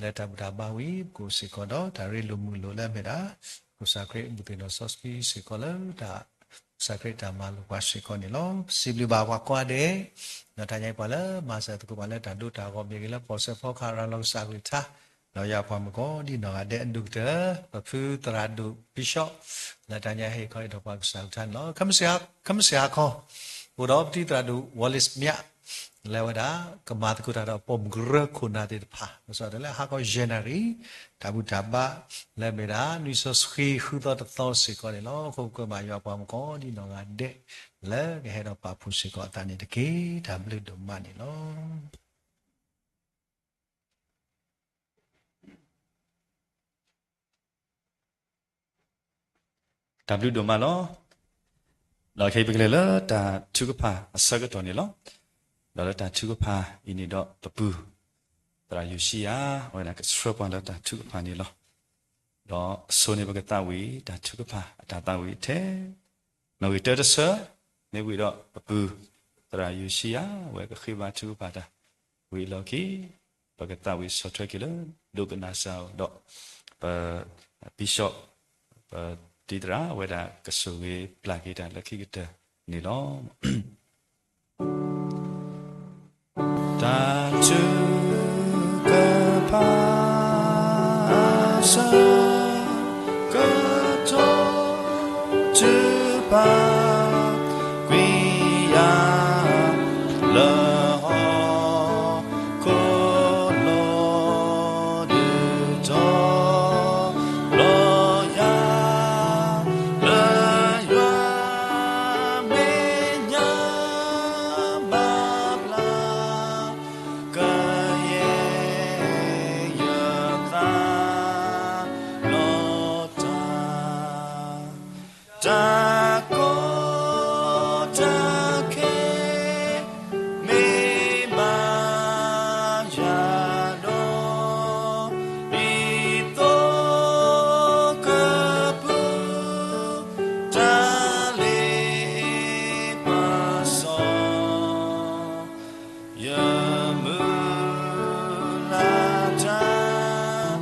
လၢတၢ်ဘူၣ်တၢ်ဘါဝံၤ ပကအိၣ်စ့ၢ်ကီးဒီးတၢ်ရ့လိာ်မုာ်လိာ်လၢအမ့ၢ်ဒၣ် ကစၢ်ခရံာ်အဘူၣ်သ့ၣ်ဒီးစီဆှံစ့ၢ်ကီးလၢတၢ် ကစၢ်ခရံာ်တၢ်မၤလိာ်ပှၤစ့ၢ်ကီးန့ၣ်လီၤ. ပစံးဘျုးဘၣ်ပှၤကိးဂၤဒဲး ဒီးတနံၤညါအံၤပှၤလၢမၤစၢၤသကိးပှၤလၢတၢ်ဒိတၢ်ဂီၤမ့ၢ်ဂ့ၤ လၢပီၣ်စဲးဖီကဟၣ်ရၤလီၤကစၢ်ကလုၢ်ကထါ ဒီးယွၤပှၤမုၣ်ကိးဒံနီၢ်ဂၤဒဲးအဒိၣ်ကတၢၢ် ပဖုသရၣ်ဒိၣ် Bishop လၢတနံၤညါဟ့ၣ်ခီဟ့ၣ်နီၤပှၤကစၢ်ကလုၢ်ကထါန့ၣ်လီၤ. ခဲမုၢ်ဆ့ၣ်ဟါခီ အိၣ်ဒီးပတံၤသရၣ်ဒိၣ် Wallace မၠး လၢအဝဲဒၣ် ကမၤသကိးတၢ်ဒီးပိာ်မုၣ်ကရၢခိၣ်နၢ်သ့ၣ်တဖၣ် လၢဟါခီယဲၢ်နၣ်ရံၣ် တၢ်ဘူၣ်တၢ်ဘါ လၢအမ့ၢ်ဒၣ် နွံစီဆှံဃုသီတသီစ့ၢ်ကီးန့ၣ်လီၤ. အဃိပကွဲမုာ်ယွၤပှၤမုၣ်ကိးဒံနီၢ်ဂၤဒဲး လၢကဟဲဒီးပာ်ဖှိၣ်စ့ၢ်ကီးအသးန့ၣ်တက့ၢ်. တၢ်ဘျုးဒိၣ်မးန့ၣ်လီၤ. တၢ်ဘျုးဒိၣ်မးလီၤ. ဒီးခဲအံၤပကလဲၤလၢတၢ်ထုကဖၣ်အဆၢကတီၢ်န့ၣ်လီၤ. ဒီးလၢတၢ်ထုကဖၣ်အံၤန့ၣ်ဒီးပပုၢ် သရၣ်ယိၤၡံယၤ အဝဲဒၣ်ကဆှၢပှၤလၢတၢ်ထုကဖၣ်န့ၣ်လီၤ. ဒီးအဆိန့ၣ်ပကသးဝံၣ်တၢ်ထုကဖၣ်အတၢ်သးဝံၣ်ထဲ နီၣ်ဂံၢ်တၢတဆၢ မ့ၢ်ဝံၤဒီးပပုၢ် သရၣ်ယိၤၡံယၤ အဝဲကဃ့ဘါထုကဖၣ်တၢ် ဝံၤအလီၢ်ခံ ပကသးဝံၣ်ဆီၣ်ထွဲက့ၤလၢ ဒိကနၣ်စၢ်အီၤဒီး ပ Bishop ပတံၤသရၣ် အဝဲဒၣ်ကဆိၣ်ဂ့ၤပျၢ်က့ၤတၢ်လၢခံကတၢၢ်န့ၣ်လီၤ. တၢ်ထုကဖၣ် ဆၢကတီၢ် ထုကဖၣ် ကွံာ်ယၤ လၢဟီၣ်ခိၣ်လီၤဒုးတီၤ လီၤယၤ လၢယွၤမဲာ်ညါဘၣ်ဖျါ ကယဲၢ်ယသးလီၤတၢ် တၢ်ကီတၢ်ခဲ မ့ၢ်မၤယၤဒီး ဒ်သိးကပုၢ် တၢ်လ့ပစီ ယမုၢ်လၢ်တၢ်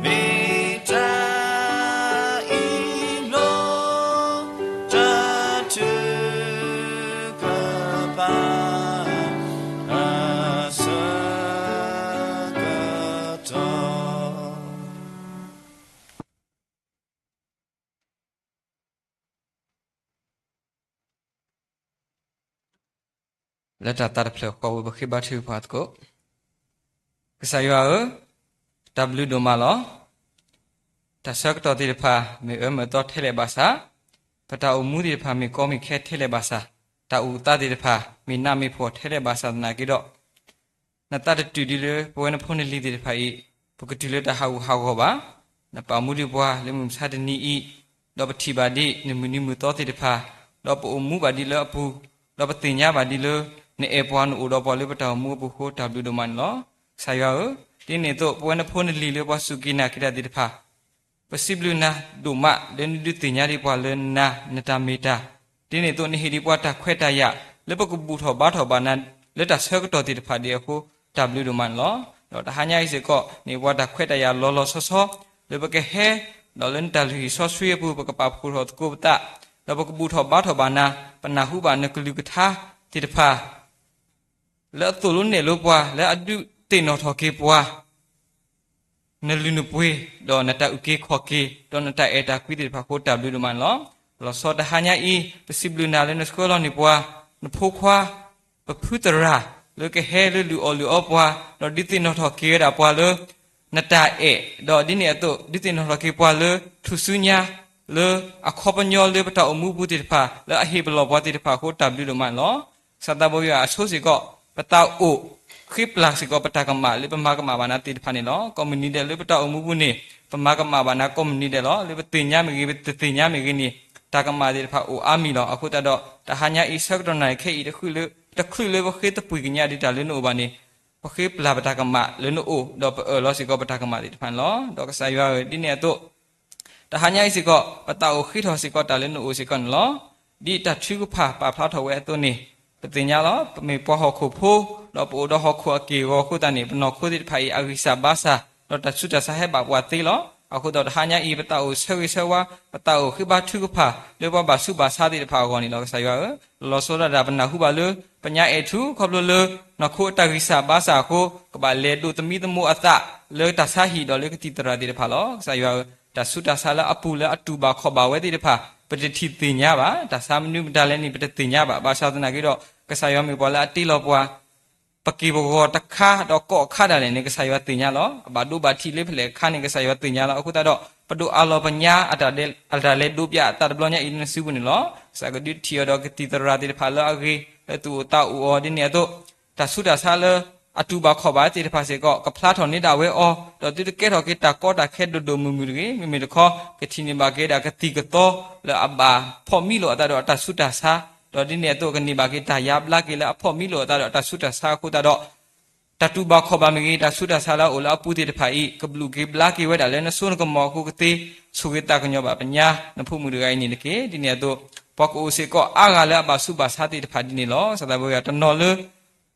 မ့ၢ်တၢ်အံၤလီၤ တၢ်ထုကဖၣ် အဆၢကတီၢ် လၢတၢ်သးတဖျၢၣ်ဃီဝဲ ပဃ့ဘါထုကဖၣ်သကိး. ကစၢ်ယွၤဧၢ, တၢ်ဘျုးဒိၣ်မးလီၤ. တၢ်ဆၢကတီၢ်သ့ၣ်တဖၣ် မ့ၢ်အၢမ့ၢ်သီထဲလဲၣ်ဘၣ်ဆၣ်, ပတၢ်အိၣ်မူသ့ၣ်တဖၣ် မ့ၢ်ကီမ့ၢ်ခဲထဲလဲၣ်ဘၣ်ဆၣ်, တၢ်အိၣ်သးသ့ၣ်တဖၣ် မ့ၢ်နးမ့ၢ်ဖှီၣ်ထဲလဲၣ်ဘၣ်ဆၣ်သနာ်က့ဒီး နသးတတုၤဒံးလၢပဝဲနဖိနလံၤသ့ၣ်တဖၣ်အံၤ, ပကတုၤလၢတၢ်ဟးဂူာ်ဟးဂီၤဘၣ်. နပာ်မူဒံးပှၤလၢမုၢ်မဆါတနံၤအံၤ, ဒီးပထံၣ်ဘၣ်ဒံးနမုၢ်နံၤမုၢ်သီသ့ၣ်တဖၣ်, ဒီးပအိၣ်မူဘၣ်ဒံးလၢအပူၤ, ဒီးပသ့ၣ်ညါဘၣ်ဒံးလၢ နအဲၣ်ပှၤနအိၣ်ဒီးပှၤလၢပတၢ်အိၣ်မူအပူၤအဃိ တၢ်ဘျုးဒိၣ်မးန့ၣ်လီၤ. ကစၢ်ယွၤဧၢ, ဒ်န့ၣ်အသိး ပဝဲနဖိနလံၤလၢပှၤစူၢ်က့ၤနာ်က့ၤတၢ်သ့ၣ်တဖၣ် ပစံးဘျုးနၤဒိၣ်မး လၢနဒုးသ့ၣ်ညါဒံးပှၤလၢနၤ နတၢ်မ့ၢ်တၢ်, ဒ်န့ၣ်အသိး နဟ့ၣ်ဒံးပှၤတၢ်ခွဲးတၢ်ယာ် လၢပကဘူၣ်ထီၣ်ဘါထီၣ်ဘၣ်နၤ လၢတၢ်ဆၢကတီၢ်သ့ၣ်တဖၣ်ဒံးအဃိ တၢ်ဘျုးဒိၣ်မးန့ၣ်လီၤ. ဒီးတဟါညါအံၤစ့ၢ်ကီး နဟ့ၣ်ပှၤတၢ်ခွဲးတၢ်ယာ်လီၤလီၤဆီဆီ လၢပကဟဲ ဒီးလၢနတၢ်လုၢ်ဟံၣ်စီဆှံအပူၤ ပကပာ်ဖှိၣ်ထီၣ်သကိးပသး, ဒီးပကဘူၣ်ထီၣ်ဘါထီၣ်ဘၣ်နၤ, ပနၢ်ဟူဘၣ်နကလုၢ်ကထါသ့ၣ်တဖၣ် လၢအသိၣ်လိနဲၣ်လိပှၤ လၢအဒုးသ့ၣ်နီၣ်ထီၣ်က့ၤပှၤ နလုၢ်နပှ့ၤ, ဒီးနတၢ်အုၣ်က့ၤခီၣ်က့ၤ, ဒီးနတၢ်အဲၣ်တၢ်ကွံသ့ၣ်တဖၣ်အဃိ တၢ်ဘျုးဒိၣ်မးန့ၣ်လီၤ. လီၤဆီတဟါညါအံၤ ပစံးဘျုးနၤလၢနဆှၢလီၤန့ၢ်ပှၤ နဖိခွါ ပဖုသရၣ် လၢကဟဲလၢလုၢ်အီၣ်လုၢ်အီပှၤ, ဒီးဒုးသ့ၣ်နီၣ်ထီၣ်က့ၤဝဲဒၣ်ပှၤလၢ နတၢ်အဲၣ်, ဒီးဒ်န့ၣ်အသိး ဒုးသ့ၣ်နီၣ်ထီၣ်က့ၤပှၤလၢ ထူၣ်စုညါ လၢအခီပညီလၢပတၢ်အိၣ်မူပူၤသ့ၣ်တဖၣ် လၢအဟ့ၣ်ပလီၢ်ပှၤသ့ၣ်တဖၣ်အဃိ တၢ်ဘျုးဒိၣ်မးန့ၣ်လီၤ. ကစၢ်သးဘိယွၤအဆိစ့ၢ်ကီး ပသးအိၣ်ဃ့ပျၢ်စ့ၢ်ကီး ပတၢ်ကမၣ်လၢပမၤကမၣ်ဘၣ်နၤသ့ၣ်တဖၣ်န့ၣ်လီၤ. ကိးမုၢ်နံၤဒဲးလၢပတၢ်အိၣ်မူပူၤန့ၣ် ပမၤကမၣ်ဘၣ်နၤကိးမုၢ်နံၤဒဲးလီၤ. လၢပသ့ၣ်ညါမ့ၢ်ဂ့ၤ ပတသ့ၣ်ညါမ့ၢ်ဂ့ၤန့ၣ် တၢ်ကမၣ်သ့ၣ်တဖၣ်အိၣ်အါမံၤလီၤ. အဃိသတးဒီး တဟါညါအံၤဆၢကတီၢ်နၣ်ရံၣ်ခဲအံၤတချုးလၢ တချုးလၢပဃ့သပှ့ၤကညးဒံးတၢ်လၢနအိၣ်ဘၣ်န့ၣ် ပဃ့ပျၢ်ပတၢ်ကမၣ်လၢနအိၣ် ဒီးပအၢၣ်လီၤစ့ၢ်ကီးပတၢ်ကမၣ်သ့ၣ်တဖၣ်န့ၣ်လီၤ. ဒီးကစၢ်ယွၤဧၢ, ဒ်န့ၣ်အသိး တဟါညါအံၤစ့ၢ်ကီး ပသးအိၣ်ဃ့ထီၣ်စ့ၢ်ကီးတၢ်လၢနအိၣ်စ့ၢ်ကီးန့ၣ်လီၤ. ဒ်တၢ်ထုကဖၣ်ပာ်ဖျါထီၣ်ဝဲအသိးန့ၣ် ပသ့ၣ်ညါလီၤ. ပမ့ၢ်ပှၤဟီၣ်ခိၣ်ဖိ ဒီးပအိၣ်ဒီးဟီၣ်ခိၣ်အက့ၢ်အဂီၤအဃိသတးန့ၣ် ပနီၢ်ခိသ့ၣ်တဖၣ်အံၤ အဂံၢ်စၢ်ဘါစၢ် ဒီးတၢ်ဆူးတၢ်ဆါဟဲဘၣ်ပှၤသ့လီၤ. အဃိသတးဒီး တဟါညါအံၤ ပသးအိၣ်ဆၢဂ့ၤဆၢဝါ, ပသးအိၣ်ဃ့ဘါထုကဖၣ် လၢပှၤဘၣ်ဆူးဘၣ်ဆါသ့ၣ်တဖၣ်အဂီၢ်န့ၣ်လီၤ. ကစၢ်ယွၤဧၢ, လီၤဆီဒၣ်တၢ်ပနၢ်ဟူဘၣ်လၢ ပညါအဲၣ်ထူ ခီဖျိလၢ နီၢ်ခိအတၢ်ဂံၢ်စၢ်ဘါစၢ်အဃိ ကဘၣ်လဲၤဒိးသမံသမိးအသး လၢတၢ်ဆါဟံၣ်ဒီးလၢကသံၣ်သရၣ်သ့ၣ်တဖၣ်လီၤ. ကစၢ်ယွၤဧၢ, တၢ်ဆူးတၢ်ဆါလၢအပူၤလၢအတူၢ်ဘၣ်ခီၣ်ဘၣ်ဝဲသ့ၣ်တဖၣ် ပတထံၣ်သ့ၣ်ညါဘၣ်. တၢ်ဆါမနုၤမတၤလဲၣ်န့ၣ် ပတသ့ၣ်ညါဘၣ်. ဘၣ်ဆၣ်သနာ်က့ဒီး ကစၢ်ယွၤမ့ၢ်ပှၤလၢအတ့လီၤပှၤ ပက့ၢ်ပဂီၤတခါဒီးကိးအခါဒၣ်လဲာ်န့ၣ် ကစၢ်ယွၤသ့ၣ်ညါလီၤ. အဘၣ်ဒိဘၣ်ထံးလၢဖဲလဲၣ်အခါန့ၣ် ကစၢ်ယွၤသ့ၣ်ညါလီၤ. အဃိသတးဒီး ပဒိးအးလီၤပညါ အတၢ်လဲၤဒိးပျၢ်အသးတဘျီညါအံၤလၢနစုပူၤန့ၣ်လီၤ. ကစၢ်ကဒုးထံၣ်အီၤဒီးကသံၣ်သရၣ်သ့ၣ်တဖၣ်လၢအဂ့ၤ လၢသူၣ်အိၣ်သးအိၣ်အီၤ ဒ်န့ၣ်အသိး တၢ်ဆူးတၢ်ဆါလၢ အတူၢ်ဘၣ်ခီၣ်ဘၣ်သ့ၣ်တဖၣ်စ့ၢ်ကီး ကဖျါထီၣ်န့ၢ်ဒၣ်ဝဲအီၤ ဒီးသုတကဲထီၣ်က့ၤတၢ်ကီတၢ်ခဲဒိၣ်ဒိၣ်မုၢ်မုၢ်တဂ့ၤ. မ့မ့ၢ်တခီ ကထံၣ်န့ၢ်ဘၣ်က့ၤဒၣ်ကသံၣ်ကသီလၢအဘၣ်ဖီၣ်မံလိာ်အသးဒီးအတၢ်ဆူးတၢ်ဆါ ဒီးဒ်န့ၣ်အသိး ကန့ၢ်ဘၣ်က့ၤတၢ်ယါဘျါက့ၤလၢအဖီၣ်မံလိာ်အသးဒီးအတၢ်ဆူးတၢ်ဆါအဃိသတးဒီး တၢ်တူၢ်ဘၣ်ခီၣ်ဘၣ်မ့ၢ်ဂ့ၤ တၢ်ဆူးတၢ်ဆါလၢအအိၣ်လၢအပူၤသ့ၣ်တဖၣ်အံၤ ကဘျုးက့ၤဘျါက့ၤဝဲဒၣ်လၢနစိနကမီၤအဃိ ကသ့ဆိၣ်ဂ့ၤသးကညီၤဘၣ်ပညါ နဖိမုၣ်တဂၤအံၤန့ၣ်တက့ၢ်. ဒ်န့ၣ်အသိး ပှၤကအိၣ်စ့ၢ်ကီးအါဂၤလၢအဘၣ်ဆူးဘၣ်ဆါသ့ၣ်တဖၣ်ဒ်န့ၣ်လီၤ. ကစၢ်သးဘိယွၤ တနီၤလၢ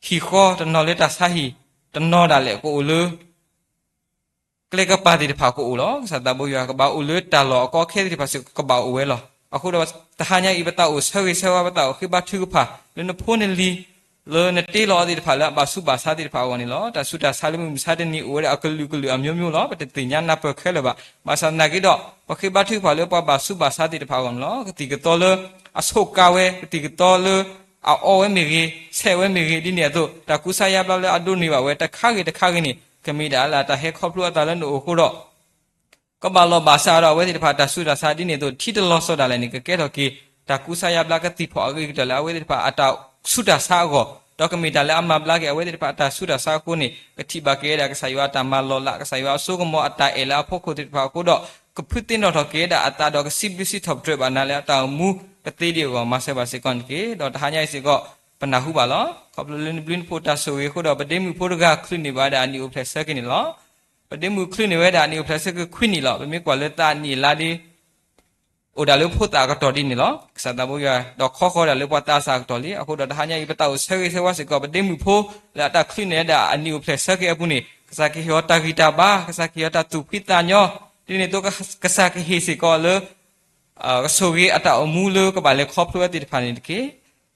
ဟံၣ်ဃီ, တနီၤလၢတၢ်ဆါဟံၣ်, တနီၤဒၣ်လဲာ်ကအိၣ်လၢ ကျဲကပၤသ့ၣ်တဖၣ်ကအိၣ်လီၤ. ကစၢ်သးဘိယွၤ ကဘၣ်အိၣ်လၢတၢ်လီၢ်အကီအခဲသ့ၣ်တဖၣ်စ့ၢ်ကီး ကဘၣ်အိၣ်ဝဲလီၤ. အဃိဒီး တဟါညါအံၤ ပသးအိၣ်ဆၢဂ့ၤဆၢဝါ, ပသးအိၣ်ဃ့ဘါထုကဖၣ် လၢနဖိနလံၤ လၢနတ့လီၤအီၤသ့ၣ်တဖၣ်လၢအဘၣ်ဆူးဘၣ်ဆါသ့ၣ်တဖၣ်အဂီၢ်န့ၣ်လီၤ. တၢ်ဆူးတၢ်ဆါလၢမုၢ်မဆါတနံၤအိၣ်ဝဲဒၣ်အကလုာ်ကလုာ်အမျိုးမျိုးလီၤ. ပတသ့ၣ်ညါနၢ်ပၢၢ်ခဲလၢာ်ဘၣ်. ဘၣ်ဆၣ်သနာ်က့ဒီး ပဃ့ဘါထုကဖၣ်လၢပှၤဘၣ်ဆူးဘၣ်ဆါသ့ၣ်တဖၣ်အဂီၢ်န့ၣ်လီၤ. ကသံၣ်ကသီလၢအဆိးကါဝဲ, ကသံၣ်ကသီလၢအအီဝဲမ့ၢ်ဂ့ၤ, ဆဲးဝဲမ့ၢ်ဂ့ၤ, ဒ်န့ၣ်အသိး တၢ်ကူစါယါဘျါလၢအဒိးန့ၢ်ဘၣ်ဝဲ တခါဂ့ၤတခါဂ့ၤန့ၣ် ကမ့ၢ်ဒၣ်လၢတၢ်ဟဲခီဖျိအသးလၢနအိၣ်အဃိဒီး ကဘၣ်လီၤဘၣ်စးဒီးအဝဲသ့ၣ်တဖၣ်အတၢ်ဆူးတၢ်ဆါ ဒ်န့ၣ်အသိး ထံတလီၤစီၤဒၣ်လဲာ်န့ၣ် ကကဲထီၣ်က့ၤ တၢ်ကူစါယါဘျါကသံၣ်ဖီၣ်အဂ့ၤကတၢၢ်လၢအဝဲသ့ၣ်တဖၣ်အတၢ်ဆူးတၢ်ဆါအဂီၢ်, ဒီးကမ့ၢ်တၢ်လၢအမၤဘျါက့ၤအဝဲသ့ၣ်တဖၣ်အတၢ်ဆူးတၢ်ဆါအဃိန့ၣ် ကထံၣ်ဘၣ်က့ၤဝဲဒၣ်ကစၢ်ယွၤအတၢ်မၤလီၤလး ကစၢ်ယွၤအစိကမီၤအတၢ်အဲၣ်လၢအဖီခိၣ်သ့ၣ်တဖၣ်အဃိဒီး ကဖုသ့ၣ်နီၣ်ထီၣ်က့ၤဝဲဒၣ်အသးဒီး ကစံးဘျုးစံးထီၣ်ပတြၢၤဘၣ်နၤလၢအတၢ်အိၣ်မူကသ့ဒံးအဂီၢ် မၤစၢၤဘၣ်စ့ၢ်ကီးန့ၣ်တက့ၢ်. ဒီးတဟါညါအံၤစ့ၢ်ကီး ပနၢ်ဟူဘၣ်လီၤ. ခီဖျိလၢနဘျုးနဖှိၣ်တၢ်ဆိၣ်ဂ့ၤအဃိဒီး ပဒ့မုၣ်ဖိတဂၤချုးန့ၢ်ဘၣ်ဝဲဒၣ်အနံၣ်အိၣ်ဖျဲၣ်ဆၢက့ၤန့ၣ်လီၤ. ပဒ့မုၣ်ချုးန့ၢ်ဝဲဒၣ်အနံၣ်အိၣ်ဖျဲၣ်ဆၢက့ၤခွံနံၣ်လီၤ. ပမ့ၢ်ကွၢ်လၢသးအနံၣ်အလါဒ် အိၣ်ဒၣ်လၢဖိသၣ်အကတီၢ်ဒ်န့ၣ်လီၤ. ကစၢ်သးဘိယွၤ ဒီးခီဃီၤဒၣ်လၢပှၤသးစၢ်အကတီၢ်လံ. အဃိဒီးတဟါညါအံၤ ပသးအိၣ်ဆၢဂ့ၤဆၢဝါစ့ၢ်ကီး ပဒ့မုၣ်ဖိ လၢအတၢ်ချုးန့ၢ်ဝဲဒၣ်အနံၣ်အိၣ်ဖျဲၣ်ဆၢက့ၤအပူၤန့ၣ် ကစၢ်ကဟ့ၣ်အီၤတၢ်ဂံၢ်တၢ်ဘါ, ကစၢ်ကဟ့ၣ်အီၤတၢ်သူၣ်ဖှံသးညီ, ဒ်န့ၣ်အသိး ကစၢ်ကဟ့ၣ်စ့ၢ်ကီးလၢ ကဆိၣ်ဂ့ၤအတၢ်အိၣ်မူလၢကဘၣ်လဲၤခီဖျိဝဲသ့ၣ်တဖၣ်န့ၣ်တက့ၢ်.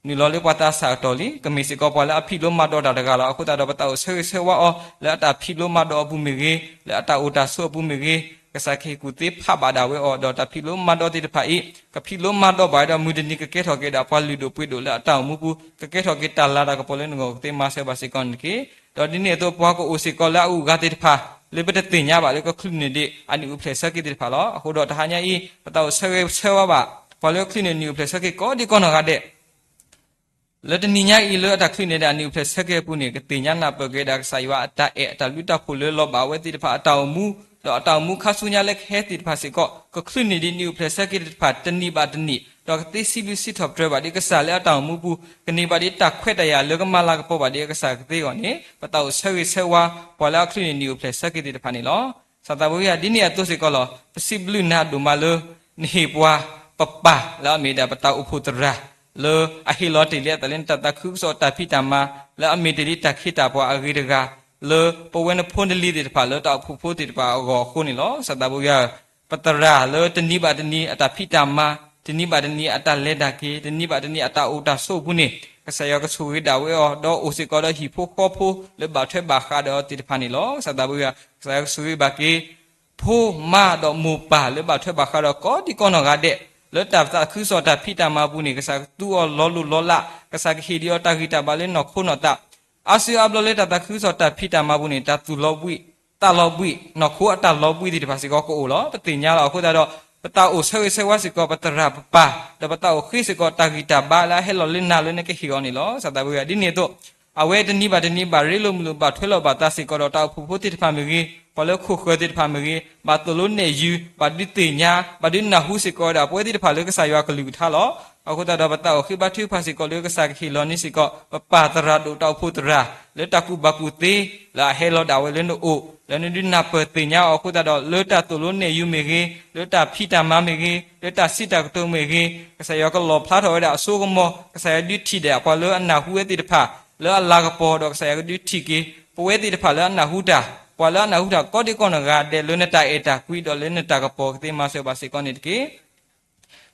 နုာ်လီၤလၢပှၤသးစၢ်အကတီၢ်လံ. ကမ့ၢ်စ့ၢ်ကီးပှၤလၢအဖံးလိမၤဒိးတၢ်တဂၤလီၤ. အဃိသတးဒီး ပသးအိၣ်ဆၢဂ့ၤဆၢဝါအီၤ လၢအတၢ်ဖံးလိမၤဒိးအပူၤမ့ၢ်ဂ့ၤ, လၢအတၢ်အိၣ်တၢ်ဆိးအပူၤမ့ၢ်ဂ့ၤ, ကစၢ်ကဟ့ၣ်ကူၣ်သ့ဖးဘၣ်ဒၣ်ဝဲအီၤ, ဒီးတၢ်ဖံးလိမၤဒိးသ့ၣ်တဖၣ်အံၤ ကဖံးလိမၤဒိးဘၣ်ဝဲဒီး မုၢ်တနံၤကကဲထီၣ်က့ၤဒၣ်ပှၤလုၢ်ဒိၣ်ပှ့ၤဒိၣ်လၢအတၢ်အိၣ်မူပူၤ, ကကဲထီၣ်က့ၤတၢ်လၤတၢ်ကပီၤလၢနဂီၢ်ကသ့မၤစၢၤဘၣ်စ့ၢ်ကီးန့ၣ်တက့ၢ်. ဒီးဒ်န့ၣ်အသိး ပှၤကအိၣ်စ့ၢ်ကီးလၢအဂုၤအဂၤသ့ၣ်တဖၣ် လၢပတသ့ၣ်ညါဘၣ်လၢကချုးန့ၢ်ဒံးအနံၣ်အိၣ်ဖျဲၣ်ဆၢက့ၤသ့ၣ်တဖၣ်လီၤ. အဃိဒီးတဟါညါအံၤ ပသးအိၣ်ဆၢဂ့ၤဆၢဝါဘၣ် ပှၤလၢချုးန့ၢ်နံၣ်အိၣ်ဖျဲၣ်ဆၢက့ၤကိးဒံကိးနီၢ်ဂၤဒဲး လၢတနံၤညါအံၤလၢအတၢ်ချုးန့ၢ်ဒံးအနံၣ်အိၣ်ဖျဲၣ်ဆၢက့ၤအပူၤန့ၣ် ကသ့ၣ်ညါနၢ်ပၢၢ်က့ၤဒၣ်ကစၢ်ယွၤအတၢ်အဲၣ်အတၢ်ဘျုးတၢ်ဖှိၣ်လၢလီၤဘၣ်အဝဲသ့ၣ်တဖၣ်အတၢ်အိၣ်မူ, ဒီးအတၢ်အိၣ်မူခါဆူညါလၢကဟဲသ့ၣ်တဖၣ်စ့ၢ်ကီး ကချုးန့ၢ်ဒံးနံၣ်အိၣ်ဖျဲၣ်ဆၢက့ၤသ့ၣ်တဖၣ်တနံၣ်ဘၣ်တနံၣ်, ဒီးကသ့စံးဘျုးစံးထီၣ်ပတြၢၤဘၣ်ဒံးကစၢ်လၢအတၢ်အိၣ်မူပူၤ, ကန့ၢ်ဘၣ်ဒံးတၢ်ခွဲးတၢ်ယာ်လၢကမၤလၤကပီၤဘၣ်ဒံးကစၢ်ကသ့အဂီၢ်န့ၣ် ပသးအိၣ်ဆၢဂ့ၤဆၢဝါ ပှၤလၢအချုးန့ၢ်နံၣ်အိၣ်ဖျဲၣ်ဆၢက့ၤသ့ၣ်တဖၣ်န့ၣ်လီၤ. ကစၢ်သးဘိယွၤ ဒ်န့ၣ်အသိးစ့ၢ်ကီးလီၤ. ပစံးဘျုးနၤဒိၣ်မးလၢ နဟ့ၣ်ပှၤ ပပၢ်လၢအမ့ၢ်ဒၣ်ပတၢ်အိၣ်ဖှိၣ်သရၣ် လၢအဟ့ၣ်လီၤတ့ၢ်လံအသးလၢနတၢ်သးခုကစီၣ်တၢ်ဖံးတၢ်မၤ လၢအမ့ၢ်တ့ၢ်လံတၢ်ခ့တၢ်ပှၤအဂ့ၤတဂၤ လၢပဝဲနဖိနလံၤသ့ၣ်တဖၣ်လၢတၢ်အိၣ်ဖှိၣ်ဖိသ့ၣ်တဖၣ်အဂီၢ်အဃိန့ၣ်လီၤ. ကစၢ်သးဘိယွၤ ပသရၣ်လၢတနံၤဘၣ်တနံၤအတၢ်ဖံးတၢ်မၤ တနံၤဘၣ်တနံၤအတၢ်လဲၤတၢ်က့ၤ, တနံၤဘၣ်တနံၤအတၢ်အိၣ်တၢ်ဆိးအပူၤန့ၣ်, ကစၢ်ယွၤကဆိၣ်ဂ့ၤဒၣ်ဝဲအီၤ, ဒီးအိၣ်စ့ၢ်ကီးဒီးဟံၣ်ဖိဃီဖိလၢဘၣ်ထွဲဘၣ်ဃးဒီးအီၤသ့ၣ်တဖၣ်န့ၣ်လီၤ. ကစၢ်သးဘိယွၤ, ကစၢ်ယွၤကဆိၣ်ဂ့ၤဘၣ်က့ၤ ဖိမါဒီးမိၢ်ပၢ်လၢဘၣ်ထွဲဘၣ်ဃးဒီးကိးဒံကိးနီၢ်ဂၤဒဲး, လၢတၢ်သးခုကစီၣ်တၢ်ဖံးတၢ်မၤအပူၤန့ၣ် ကစၢ်ကသူအီၤလီၤလိၢ်လီၤလး, ကစၢ်ကဟ့ၣ်ဒံးအီၤတၢ်ဂံၢ်တၢ်ဘါလၢနီၢ်ခိနီၢ်သး အါစုအါဘျီလၢတၢ်သးခုကစီၣ်တၢ်ဖံးတၢ်မၤပူၤန့ၣ် တၢ်သူၣ်လီၤဘှံး, သးလီၤဘှံး, နီၢ်ခိအတၢ်လီၤဘှံးသ့ၣ်တဖၣ်စ့ၢ်ကီးကအိၣ်လီၤ. ပသ့ၣ်ညါလီၤအဃိသတးဒီး, ပသးအိၣ်ဆၢဂ့ၤဆၢဝါစ့ၢ်ကီး ပသရၣ်ပပၢ်, ဒီးပသးအိၣ်ဃ့စ့ၢ်ကီးတၢ်ဂံၢ်တၢ်ဘါလၢအဟဲလီၤလၢနၤလၢနကဟ့ၣ်အီၤန့ၣ်လီၤ. ကစၢ်သးဘိယွၤဒ်န့ၣ်အသိး, အဝဲတနံၤဘၣ်တနံၤဘၣ်ရ့လိာ်မုာ်လိာ်ဘၣ်ထွဲလိာ်ဘၣ်သးစ့ၢ်ကီးဒီးတၢ်အိၣ်ဖှိၣ်ဖိသ့ၣ်တဖၣ်မ့ၢ်ဂ့ၤ, ပှၤလၢခိၣ်ဃၢၤသ့ၣ်တဖၣ်မ့ၢ်ဂ့ၤ, ဘၣ်သိၣ်လိနဲၣ်ယုၤ, ဘၣ်ဒုးသ့ၣ်ညါ, ဘၣ်ဒုးနၢ်ဟူစ့ၢ်ကီးဝဲဒၣ် ပဝဲသ့ၣ်တဖၣ်လၢကစၢ်ယွၤကလုၢ်ကထါလီၤ. အဃိသတးဒီးပသးအိၣ်ဃ့ဘါထုကဖၣ်စ့ၢ်ကီးလၢကစၢ်ကဟ့ၣ်လီၤန့ၢ်စ့ၢ်ကီး ပပၢ်သရၣ်ဒိၣ်တၢ်အိၣ်ဖှိၣ်သရၣ် လၢတၢ်ကူၣ်ဘၣ်ကူၣ်သ့ လၢအဟဲလီၤဒၣ်ဝဲလၢနအိၣ်, လၢနဒုးနၢ်ပၢၢ်သ့ၣ်ညါအီၤအဃိသတးဒီး လၢတၢ်သိၣ်လိနဲၣ်ယုၤမ့ၢ်ဂ့ၤ, လၢတၢ်ဖံးတၢ်မၤမ့ၢ်ဂ့ၤ, လၢတၢ်စံးတၢ်ကတိၤမ့ၢ်ဂ့ၤ, ကစၢ်ယွၤကလီၣ်ဖျါထီၣ်ဝဲဒၣ်အစိကမီၤ, ကစၢ်ယွၤဒုးထံၣ်ဒၣ်ပှၤလၢအနၢ်ဟူဝဲသ့ၣ်တဖၣ် လၢအလၤကပီၤဒီးကစၢ်ယွၤကဒုးထံၣ်က့ၤ ပဝဲသ့ၣ်တဖၣ်လၢအနၢ်ဟူတၢ်, ပှၤလၢအနၢ်ဟူတၢ်ကိးဒံကိးနီၢ်ဂၤဒဲးလၢနတၢ်အဲၣ်တၢ်ကွံဒီးလၢနတၢ်ကပီၤကသ့မၤစၢၤဘၣ်စ့ၢ်ကီးန့ၣ်တက့ၢ်.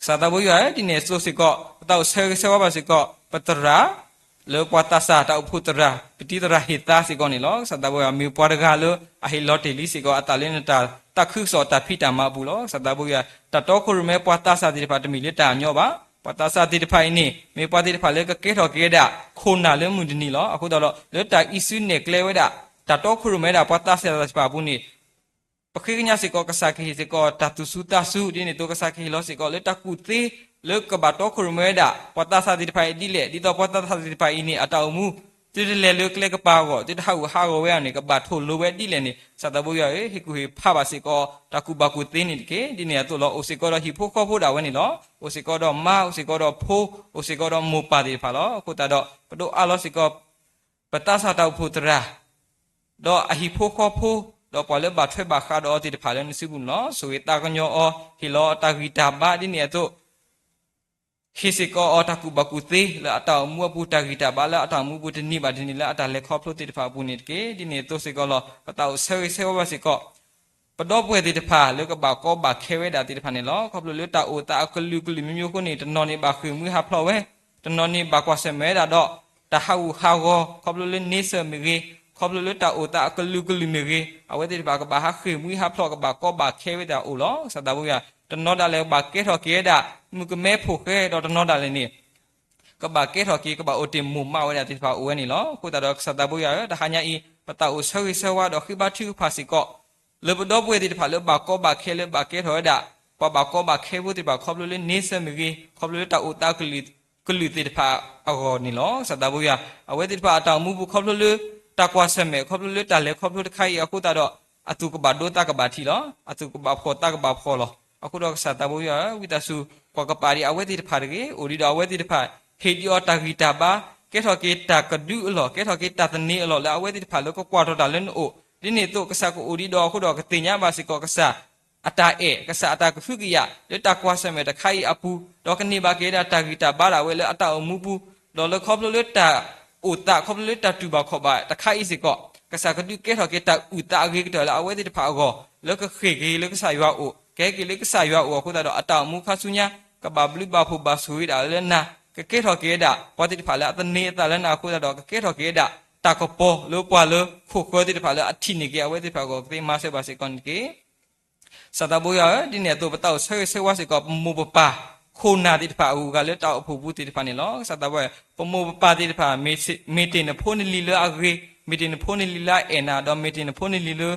ကစၢ်သးဘိယွၤဧၢ, ဒ်န့ၣ်အသိးစ့ၢ်ကီး ပသးအိၣ်ဆၢဂ့ၤဆၢဝါဘၣ်စ့ၢ်ကီး ပသရၣ် လၢပှၤသးစၢ်တၢ်အိၣ်ဖှိၣ်သရၣ် ပတံၤသရၣ်ဟ့ၣ်သါစ့ၢ်ကီးန့ၣ်လီၤ. ကစၢ်သးဘိယွၤ မ့ၢ်ပှၤတဂၤလၢအဟ့ၣ်လီၤတ့ၢ်လံစ့ၢ်ကီး အသးလၢနတၢ်သးခုကစီၣ်တၢ်ဖံးတၢ်မၤအပူၤလီၤ. ကစၢ်သးဘိယွၤ တၢ်တီခိၣ်ရိၣ်မဲပှၤသးစၢ်သ့ၣ်တဖၣ်တမ့ၢ်လၢတၢ်ညီဘၣ်. ပှၤသးစၢ်သ့ၣ်တဖၣ်အံၤန့ၣ် မ့ၢ်ပှၤသ့ၣ်တဖၣ်လၢကကဲထီၣ်က့ၤဝဲဒၣ် ခိၣ်နၢ်လၢမုၢ်တနံၤလီၤ. အဃိသတးဒီး လၢတၢ်အံးစုနဲၣ်ကျဲဝဲဒၣ် တၢ်တီခိၣ်ရိၣ်မဲဝဲဒၣ်ပှၤသးစၢ်သ့ၣ်တဖၣ်အပူၤန့ၣ် ပဃ့ကညးစ့ၢ်ကီး ကစၢ်ကဟ့ၣ်စ့ၢ်ကီးတၢ်သူၣ်စူၤသးစူၤ ဒ်န့ၣ်အသိး ကစၢ်ကဟ့ၣ်လီၤစ့ၢ်ကီးလၢတၢ်ကူၣ်သ့ လၢကဘၣ်တီခိၣ်ရိၣ်မဲဝဲဒၣ် ပှၤသးစၢ်သ့ၣ်တဖၣ်အံၤဒ်လဲၣ်, ဒ်သိးပှၤသးစၢ်သ့ၣ်တဖၣ်အံၤန့ၣ် အတၢ်အိၣ်မူ သုတလဲၤလၢကျဲကပၤအဂီၢ် သုတဟးဂူာ်ဟးဂီၤဝဲအီၤန့ၣ် ကဘၣ်ထိၣ်လိဝဲဒ်လဲၣ်န့ၣ် ကစၢ်သးဘိယွၤဧၢ, ဟ့ၣ်ကူၣ်ဟ့ၣ်ဖးဘၣ်စ့ၢ်ကီး တၢ်ကူၣ်ဘၣ်ကူၣ်သ့န့ၣ်တက့ၢ်. ဒ်န့ၣ်အသိးလီၤ အိၣ်စ့ၢ်ကီးဒီးဟံၣ်ဖိဃီဖိဒၣ်ဝဲန့ၣ်လီၤ. အိၣ်စ့ၢ်ကီးဒီးမါ, အိၣ်စ့ၢ်ကီးဒီးဖိ, အိၣ်စ့ၢ်ကီးဒီးမိၢ်ပၢ်သ့ၣ်တဖၣ်လီၤ. အဃိသတးဒီး ပဒိးအးလီၤစ့ၢ်ကီး ပသးစၢ်တၢ်အိၣ်ဖှိၣ်သရၣ် ဒီးအဟံၣ်ဖိဃီဖိ, ဒီးပှၤလၢဘၣ်ထွဲဘၣ်ဃးဒီးအီၤသ့ၣ်တဖၣ်လၢနစုပူၤန့ၣ်လီၤ. ဆိၣ်ဂ့ၤသးကညီၤအီၤ, ဟ့ၣ်လီၤအီၤတၢ်ဂံၢ်တၢ်ဘါဒ်န့ၣ်အသိး ဟ့ၣ်စ့ၢ်ကီးအီၤတၢ်ကူၣ်ဘၣ်ကူၣ်သ့လၢအတၢ်အိၣ်မူအပူၤ, တၢ်ဂံၢ်တၢ်ဘါလၢအတၢ်အိၣ်မူအပူၤ တနံၤဘၣ်တနံၤလၢအတၢ်လဲၤခီဖျိသ့ၣ်တဖၣ်အပူၤန့ၣ်တက့ၢ်. ဒ်န့ၣ်အသိးစ့ၢ်ကီးလီၤ ပသးအိၣ်ဆၢဂ့ၤဆၢဝါဘၣ်စ့ၢ်ကီး ပဒီပုၢ်ဝဲၢ်သ့ၣ်တဖၣ်လၢကဘၣ်ကီဘၣ်ခဲဝဲဒၣ်သ့ၣ်တဖၣ်န့ၣ်လီၤ. ခီဖျိလၢတၢ်အိၣ်သးအကလုာ်ကလုာ်မံၤမံၤအဃိန့ၣ် တနီၤန့ၣ်ဘၣ်ဃ့ၢ်မှံဟးဖျိးဝဲ, တနီၤန့ၣ်ဘၣ်ကွၢ်ဆၢၣ်မဲာ်ဝဲဒၣ်ဒီး တၢ်ဟးဂူာ်ဟးဂီၤ ခီဖျိလၢန့ဆၢၣ်မ့ၢ်ဂ့ၤ, ခီဖျိလၢတၢ်အိၣ်သးအကလုာ်ကလုာ်မ့ၢ်ဂ့ၤ, အဝဲသ့ၣ်တဖၣ်ကဘၣ်ဟးဃ့ၢ်မှံဟးဖျိး ကဘၣ်ကီဘၣ်ခဲဝဲဒၣ်အိၣ်လီၤ. ကစၢ်သးဘိယွၤ တနီၤဒၣ်လဲာ်ကဘၣ်ကဲထီၣ်က့ၤဝဲဒၣ် မုၣ်ကမဲဖိဃဲ ဒီးတနီၤဒၣ်လဲာ်န့ၣ် ကဘၣ်ကဲထီၣ်က့ၤ ကဘၣ်အိၣ်တ့ၢ်မိၢ်မးဝဲဒၣ်သ့ၣ်တဖၣ်အိၣ်ဝဲန့ၣ်လီၤ. အဃိသတးဒီးကစၢ်သးဘိယွၤဧၢ, တဟါညါအံၤ ပသးအိၣ်ဆၢဂ့ၤဆၢဝါဒီးဃ့ဘါထုကဖၣ်စ့ၢ်ကီး လၢပဒီပုၢ်ဝဲၢ်သ့ၣ်တဖၣ်လၢဘၣ်ကီဘၣ်ခဲလၢဘၣ်ကဲထီၣ်ဝဲဒၣ် ပှၤဘၣ်ကီဘၣ်ခဲဖိသ့ၣ်တဖၣ် ခီဖျိလၢန့ဆၢၣ်မ့ၢ်ဂ့ၤ, ခီဖျိလၢတၢ်အိၣ်သးကလုာ် ကလုာ်သ့ၣ်တဖၣ်အဂီၢ်န့ၣ်လီၤ. ကစၢ်သးဘိယွၤ အဝဲသ့ၣ်တဖၣ်အတၢ်အိၣ်မူပူၤ ခီဖျိလၢတၢ်ကွၢ်ဆၢၣ်မဲာ် ခီဖျိလၢတၢ်လဲၤခီဖျိတခါအံၤအဃိသတးဒီး အသူၣ်ကဘၣ်ဒိသးကဘၣ်ထံးလီၤ. အသူၣ်ကဘၣ်ဖှီၣ်သးကဘၣ်ဖှီၣ်လီၤ. အဃိဒီးကစၢ်သးဘိယွၤဧၢ, ဝံသးစူၤ ကွၢ်ကပၤဒံးအဝဲသ့ၣ်တဖၣ်တဂ့ၤ, အိၣ်ဒံးဒီးအဝဲသ့ၣ်တဖၣ် ဟ့ၣ်ဒံးအီၤတၢ်ဂံၢ်တၢ်ဘါ, ကဲထီၣ်က့ၤတၢ်ကဒုအလီၢ်, ကဲထီၣ်က့ၤတၢ်သန့ၤအလီၢ်လၢအဝဲသ့ၣ်တဖၣ်လၢကကွၢ်ထီၣ်တၢ်လၢနအိၣ်, ဒ်န့ၣ်အသိးကစၢ်ကအိၣ်ဒံးဒီးအဃိဒီး ကသ့ၣ်ညါဘၣ်စ့ၢ်ကီးကစၢ် အတၢ်အဲၣ်, ကစၢ်အတၢ်ကဟုကယာ် လၢတၢ်ကွၢ်ဆၢၣ်မဲာ်တခါအံၤအပူၤ, ဒီးကန့ၢ်ဘၣ်က့ၤဝဲဒၣ်တၢ်ဂံၢ်တၢ်ဘါဒၣ်ဝဲလၢအတၢ်အိၣ်မူပူၤ, ဒီးလၢခီဖျိလၢတၢ်အိၣ်သး ခီဖျိလၢတၢ်တူၢ်ဘၣ်ခီၣ်ဘၣ်တခါအံၤစ့ၢ်ကီး ကစၢ်ကဒုးကဲထီၣ်က့ၤတၢ်အုၣ်သးအဂ့ၤကတၢၢ်လၢအဝဲသ့ၣ်တဖၣ်အဂီၢ်, လၢကဃ့ၢ်က့ၤလၢကစၢ်ယွၤအိၣ်, ကဟဲက့ၤလၢကစၢ်ယွၤအိၣ်အဃိသတးဒီး အတၢ်အိၣ်မူခါဆူညါ ကဘၣ်ဘျုးဘၣ်ဖှိၣ်ဘၣ်ဆိၣ်ဂ့ၤဒၣ်လၢနၤ, ကကဲထီၣ်က့ၤဝဲဒၣ် ပှၤသ့ၣ်တဖၣ်လၢအသန့ၤအသးလၢနၤအဃိသတးဒီး ကကဲထီၣ်က့ၤဝဲဒၣ် တၢ်ကပီၤလၢပှၤလၢခိၣ်ဃၢၤသ့ၣ်တဖၣ်လၢအထံၣ်န့ၢ်က့ၤအဝဲသ့ၣ်တဖၣ်အဂီၢ် ကသ့မၤစၢၤဘၣ်စ့ၢ်ကီးန့ၣ်တက့ၢ်. ကစၢ်သးဘိယွၤဧၢ, ဒ်န့ၣ်အသိး ပသးအိၣ်ဆၢဂ့ၤဆၢဝါစ့ၢ်ကီး ပမိၢ်ပပၢ် ခိၣ်နၢ်သ့ၣ်တဖၣ် အဂုၤအဂၤလၢတၢ်အိၣ်ဖှိၣ်ပူၤသ့ၣ်တဖၣ်န့ၣ်လီၤ. ကစၢ်သးဘိယွၤ ပမိၢ်ပပၢ်သ့ၣ်တဖၣ် မ့ၢ်တ့ၢ်နဖိနလံၤလၢအဂ့ၤ, မ့ၢ်တ့ၢ်နဖိနလံၤလၢအအဲၣ်နၤ, ဒီးမ့ၢ်တ့ၢ်နဖိနလံၤလၢ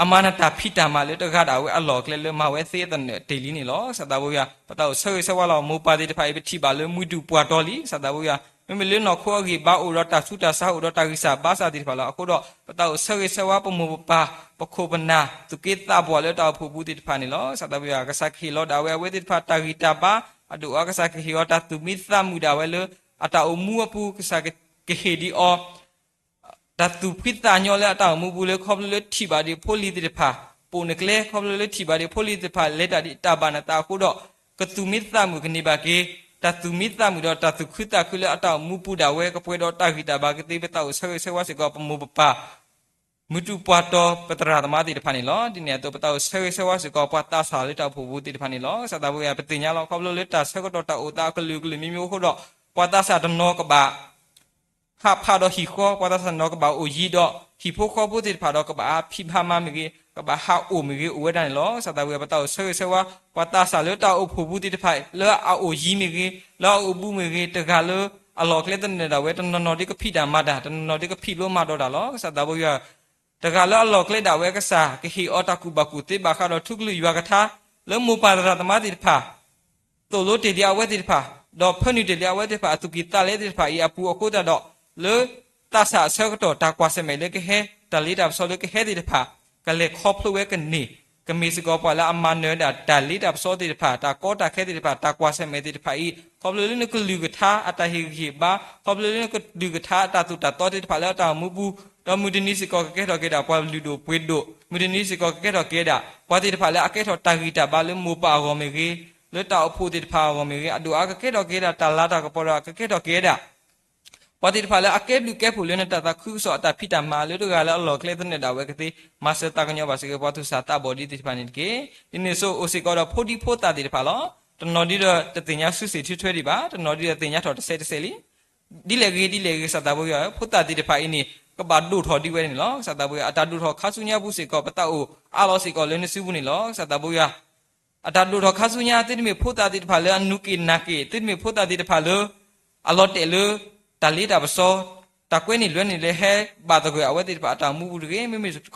အမၤနၢၤတၢ်ဖံးတၢ်မၤလၢတဂၤဒၣ်ဝဲအလီၢ်အကျဲလၢမၤဝဲသ့အသနၢၣ်တ့ၢ်လံန့ၣ်လီၤ. ကစၢ်သးဘိယွၤ ပသးအိၣ်ဆၢဂ့ၤဆၢဝါလီၤ. မိၢ်ပၢ်သ့ၣ်တဖၣ်အံၤ ပထံၣ်ဘၣ်လၢမှံဒူၣ်ပှၢ်တီလံ. ကစၢ်သးဘိယွၤ မ့မ့ၢ်လၢနီၢ်ခိအဂံၢ်ဘါအိၣ်ဒီးတၢ်ဆူးတၢ်ဆါ အိၣ်ဒီးတၢ်ဂံၢ်စၢ်ဘါစၢ်သ့ၣ်တဖၣ်လီၤ. အဃိဒီး ပသးအိၣ်ဆၢဂ့ၤဆၢဝါပမိၢ်ပပၢ် ပခိၣ်ပနၢ် သူၣ်က့သးပှၢ်လၢတၢ်အိၣ်ဖှိၣ်ပူၤသ့ၣ်တဖၣ်န့ၣ်လီၤ. ကစၢ်သးဘိယွၤ ကစၢ်ကဟ့ၣ်လီၤဒၣ်ဝဲအဝဲသ့ၣ်တဖၣ်တၢ်ဂံၢ်တၢ်ဘါ အဒိၣ်အါ, ကစၢ်ကဟ့ၣ်အီၤတၢ်သူၣ်မံသးမုာ်ဒၣ်ဝဲလၢ အတၢ်အိၣ်မူအပူၤ, ကစၢ်ကဟ့ၣ်ဒံးအီၤ တၢ်သူၣ်ဖှံသးညီလၢအတၢ်အိၣ်မူပူၤလၢ ခီဖျိလၢထံၣ်ဘၣ်ဒံးဖိလံၤသ့ၣ်တဖၣ် ပိာ်နကျဲ, ခီဖျိလၢထံၣ်ဘၣ်ဒံးဖိလံၤသ့ၣ်တဖၣ် လဲၤတၢ်ဒ်တၢ်ဘၣ်နသးအဃိဒီး ကသူၣ်မံသးမုာ်ကန့ၢ်ဘၣ်က့ၤ တၢ်သူၣ်မံသးမုာ်ဒီးတၢ်သူၣ်ခုသးခုလၢအတၢ်အိၣ်မူပူၤဒၣ်ဝဲ ကပှဲၤဒီးတၢ်ဂံၢ်တၢ်ဘါကသ့. ပသးအိၣ်ဆၢဂ့ၤဆၢဝါစ့ၢ်ကီး ပမိၢ်ပပၢ် မုၢ်တူၢ်ပှၢ်တီပသရၣ်သမါသ့ၣ်တဖၣ်န့ၣ်လီၤ. ဒ်န့ၣ်အသိး ပသးအိၣ်ဆၢဂ့ၤဆၢဝါစ့ၢ်ကီး ပှၤသးစၢ်လၢတၢ်အိၣ်ဖှိၣ်ပူၤသ့ၣ်တဖၣ်န့ၣ်လီၤ. ကစၢ်သးဘိယွၤ ပသ့ၣ်ညါလီၤ ခီဖျိလၢတၢ်ဆၢကတီၢ်တၢ်အိၣ်သးအကလုာ်ကလုာ်မံၤမံၤအဃိဒီး ပှၤသးစၢ်တနီၤကဘၣ် ဟးဖးဒီးဟံၣ်ဃီ, ပှၤသးစၢ်တနီၤကဘၣ်အိၣ်ယံၤဒီးဟံၣ်ဖိဃီဖိသ့ၣ်တဖၣ်ဒီး ကဘၣ်ဟးဖံးဖးမၤမ့ၢ်ဂ့ၤ, ကဘၣ်ဟးအိၣ်မ့ၢ်ဂ့ၤ အိၣ်ဝဲဒၣ်န့ၣ်လီၤ. ကစၢ်သးဘိယွၤ ပသးအိၣ်ဆၢဂ့ၤဆၢဝါ ပှၤသးစၢ်လၢတၢ်အိၣ်ဖှိၣ်ပူၤသ့ၣ်တဖၣ် လၢအအိၣ်ယံၤမ့ၢ်ဂ့ၤ, လၢအအိၣ်ဘူးမ့ၢ်ဂ့ၤ, တဂၤလၢအလီၢ်ကျဲသနၢၣ်ဒၣ်ဝဲ တနီၤနီၤဒ်ကဖံးတၢ်မၤတၢ်, တနီၤနီၤဒ်ကဖံးလိမၤဒိးတၢ်လီၤ. ကစၢ်သးဘိယွၤ တဂၤလၢအလီၢ်ကျဲဒၣ်ဝဲ ကစၢ်ကဟ့ၣ်အီၤတၢ်ကူၣ်ဘၣ်ကူၣ်သ့ဘၣ်ဃးဒီးထူကလုၢ်ယွၤကထါ လၢမိၢ်ပၢ်သရၣ်သမါသ့ၣ်တဖၣ် သိၣ်လိတ့ၢ်လံအဝဲသ့ၣ်တဖၣ်, ဒီးဖၢနုာ်တ့ၢ်လံအဝဲသ့ၣ်တဖၣ် အသူၣ်ကံၢ်သးလဲသ့ၣ်တဖၣ်အံၤအပူၤအဃိသတးဒီး လၢသးစၢ်အဆၢကတီၢ် တၢ်ကွၢ်ဆၢၣ်မဲာ်လၢကဟဲ တၢ်လ့တၢ်ပစီလၢကဟဲသ့ၣ်တဖၣ် ကလဲၤခီဖျိဝဲကန့ၢ်, ကမ့ၢ်စ့ၢ်ကီးပှၤလၢအမၤနၢၤဒၣ်တၢ်လ့တၢ်ပစီသ့ၣ်တဖၣ်, တၢ်ကီတၢ်ခဲသ့ၣ်တဖၣ်, တၢ်ကွၢ်ဆၢၣ်မဲာ်သ့ၣ်တဖၣ်အံၤ ခီဖျိလၢနကလုၢ်ကထါအတၢ်ဟ့ၣ်ဂံၢ်ဟ့ၣ်ဘါ, ခီဖျိလၢနကလုၢ်ကထါအတၢ်သိၣ်တၢ်သီသ့ၣ်တဖၣ်လၢအတၢ်အိၣ်မူပူၤ, ဒီးမုၢ်တနံၤစ့ၢ်ကီးကကဲထီၣ်က့ၤဒၣ်ပှၤလုၢ်ဒိၣ်ပှ့ၤဒိၣ်, မုၢ်တနံၤစ့ၢ်ကီးကကဲထီၣ်က့ၤဒၣ် ပှၤသ့ၣ်တဖၣ်လၢအကဲထီၣ်တၢ်ဂံၢ်တၢ်ဘါလၢမိၢ်ပၢ်အဂီၢ်မ့ၢ်ဂ့ၤ, လၢတၢ်အိၣ်ဖှိၣ်သ့ၣ်တဖၣ်အဂီၢ်မ့ၢ်ဂ့ၤ, အဒိၣ်အါကကဲထီၣ်က့ၤဒၣ်တၢ်လၤတၢ်ကပီၤဒီးကကဲထီၣ်က့ၤဒၣ် ပှၤသ့ၣ်တဖၣ်လၢအကဲဘျုးကဲဖှိၣ်လၢနတၢ်သးခုကစီၣ်အတၢ်ဖံးတၢ်မၤလၢတဂၤလၢအလီၢ်ကျဲသနၢၣ်ဒၣ်ဝဲကသ့, မၤစၢၤသးကညီၤဘၣ်စ့ၢ်ကီးပှၤသူၣ်စၢ်သးဘီၣ်ဒ်သ့ၣ်တဖၣ်န့ၣ်တက့ၢ်. ဒ်န့ၣ်အသိးအိၣ်စ့ၢ်ကီးဒီးဖိဒံဖိသၣ်သ့ၣ်တဖၣ်လီၤ. တနီၤဒ်ဒီးတသ့ၣ်ညါစုစ့ၣ်ထူထွဲဒံးဘၣ်, တနီၤဒ်ဒီးသ့ၣ်ညါထီၣ်တစဲးတစဲးလံ. ဒ်လဲၣ်ဂ့ၤဒ်လဲၣ်ဂ့ၤ ကစၢ်သးဘိယွၤဧၢ, ဖိသၣ်သ့ၣ်တဖၣ်အံၤန့ၣ် ကဘၣ်ဒိၣ်ထီၣ်ဒ်ဝဲန့ၣ်လီၤ. ကစၢ်သးဘိယွၤ အတၢ်ဒိၣ်ထီၣ်ခါဆူညါပူၤစ့ၢ်ကီး ပသးအိၣ်အါလီၤစ့ၢ်ကီးလၢနစုပူၤန့ၣ်လီၤ. ကစၢ်သးဘိယွၤ အတၢ်ဒိၣ်ထီၣ်ခါဆူညါ သုတမ့ၢ်ဖိသၣ်သ့ၣ်တဖၣ်လၢအနူးက့ၣ်နၢ်က့ၣ်, သုတမ့ၢ်ဖိသၣ်သ့ၣ်တဖၣ်လၢ အလီၤတဲာ်လၢ တၢ်လ့တၢ်ပစီ, တၢ်ကွဲန့ၢ်လွဲန့ၢ်လၢဟဲဘၣ်သဂၢၢ်အဝဲသ့ၣ်တဖၣ်အတၢ်အိၣ်မူပူၤတဂ့ၤ, မ့မ့ၢ်တခီ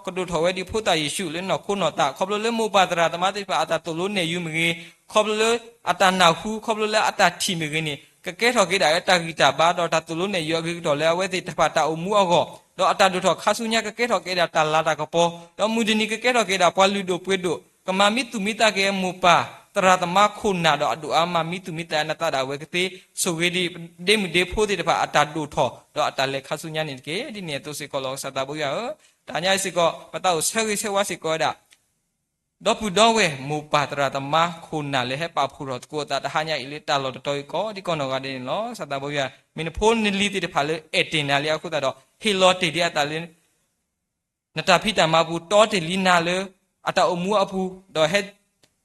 ကဒိၣ်ထီၣ်ဝဲဒ်ဖိသၣ်ယ့ၣ်ၡူးလၢနီၢ်ခိနီၢ်သး ခီဖျိလၢမိၢ်ပၢ်သရၣ်သမါသ့ၣ်တဖၣ်အတၢ်သိၣ်လိနဲၣ်ယုၤမ့ၢ်ဂ့ၤ, ခီဖျိလၢအတၢ်နၢ်ဟူ ခီဖျိလၢအတၢ်ထံၣ်မ့ၢ်ဂ့ၤန့ၣ် ကကဲထီၣ်က့ၤဒၣ်လၢတၢ်ဂံၢ်တၢ်ဘါ ဒီးတၢ်သိၣ်လိနဲၣ်ယုၤအဂ့ၤကတၢၢ်လၢအဝဲသ့ၣ်တဖၣ်တၢ်အိၣ်မူအဂီၢ်, ဒီးအတၢ်ဒိၣ်ထီၣ်ခါဆူညါကကဲထီၣ်က့ၤဒၣ်တၢ်လၤတၢ်ကပီၤ, ဒီးမုၢ်တနံၤကကဲထီၣ်က့ၤဒၣ်ပှၤလုၢ်ဒိၣ်ပှ့ၤဒိၣ်, ကမၤမံသူၣ်မံသးက့ၤမိၢ်ပၢ်သရၣ်သမါခိၣ်နၢ်ဒီးအဒိၣ်အါမၤမံသူၣ်မံသးနသးဒၣ်ဝဲကသ့, ဆိၣ်ဂ့ၤဒံးဒ့မုၣ်ဒ့ဖိသ့ၣ်တဖၣ်အတၢ်ဒိၣ်ထီၣ် ဒီးအတၢ်လဲၤခါဆူညါန့ၣ်တက့ၢ်. ဒ်န့ၣ်အသိးစ့ၢ်ကီးလီၤ ကစၢ်သးဘိယွၤဧၢ, တဟါညါအံၤစ့ၢ်ကီး ပသးအိၣ်ဆၢဂ့ၤဆၢဝါစ့ၢ်ကီးဝဲဒၣ် ဒီပုၢ်ဒီဝဲၢ် မိၢ်ပၢ်သရၣ်သမါခိၣ်နၢ်လၢဟဲပာ်ဖှိၣ်ထီၣ်သကိးအသးတဟါညါအံၤလၢတၢ်လီၢ်တတီၤအံၤကိးဒံကိးနီၢ်ဂၤဒဲးန့ၣ်လီၤ. ကစၢ်သးဘိယွၤ မ့ၢ်နဖိနလံၤသ့ၣ်တဖၣ်လၢအဲၣ်တ့ၢ်နၤလံအဃိသတးဒီး ဟ့ၣ်လီၤတ့ၢ်ဒံးအသးလၢ နတၢ်ဖံးတၢ်မၤပူၤ တီတ့ၢ်လံနၤလၢ အတၢ်အိၣ်မူအပူၤ, ဒီးဟဲ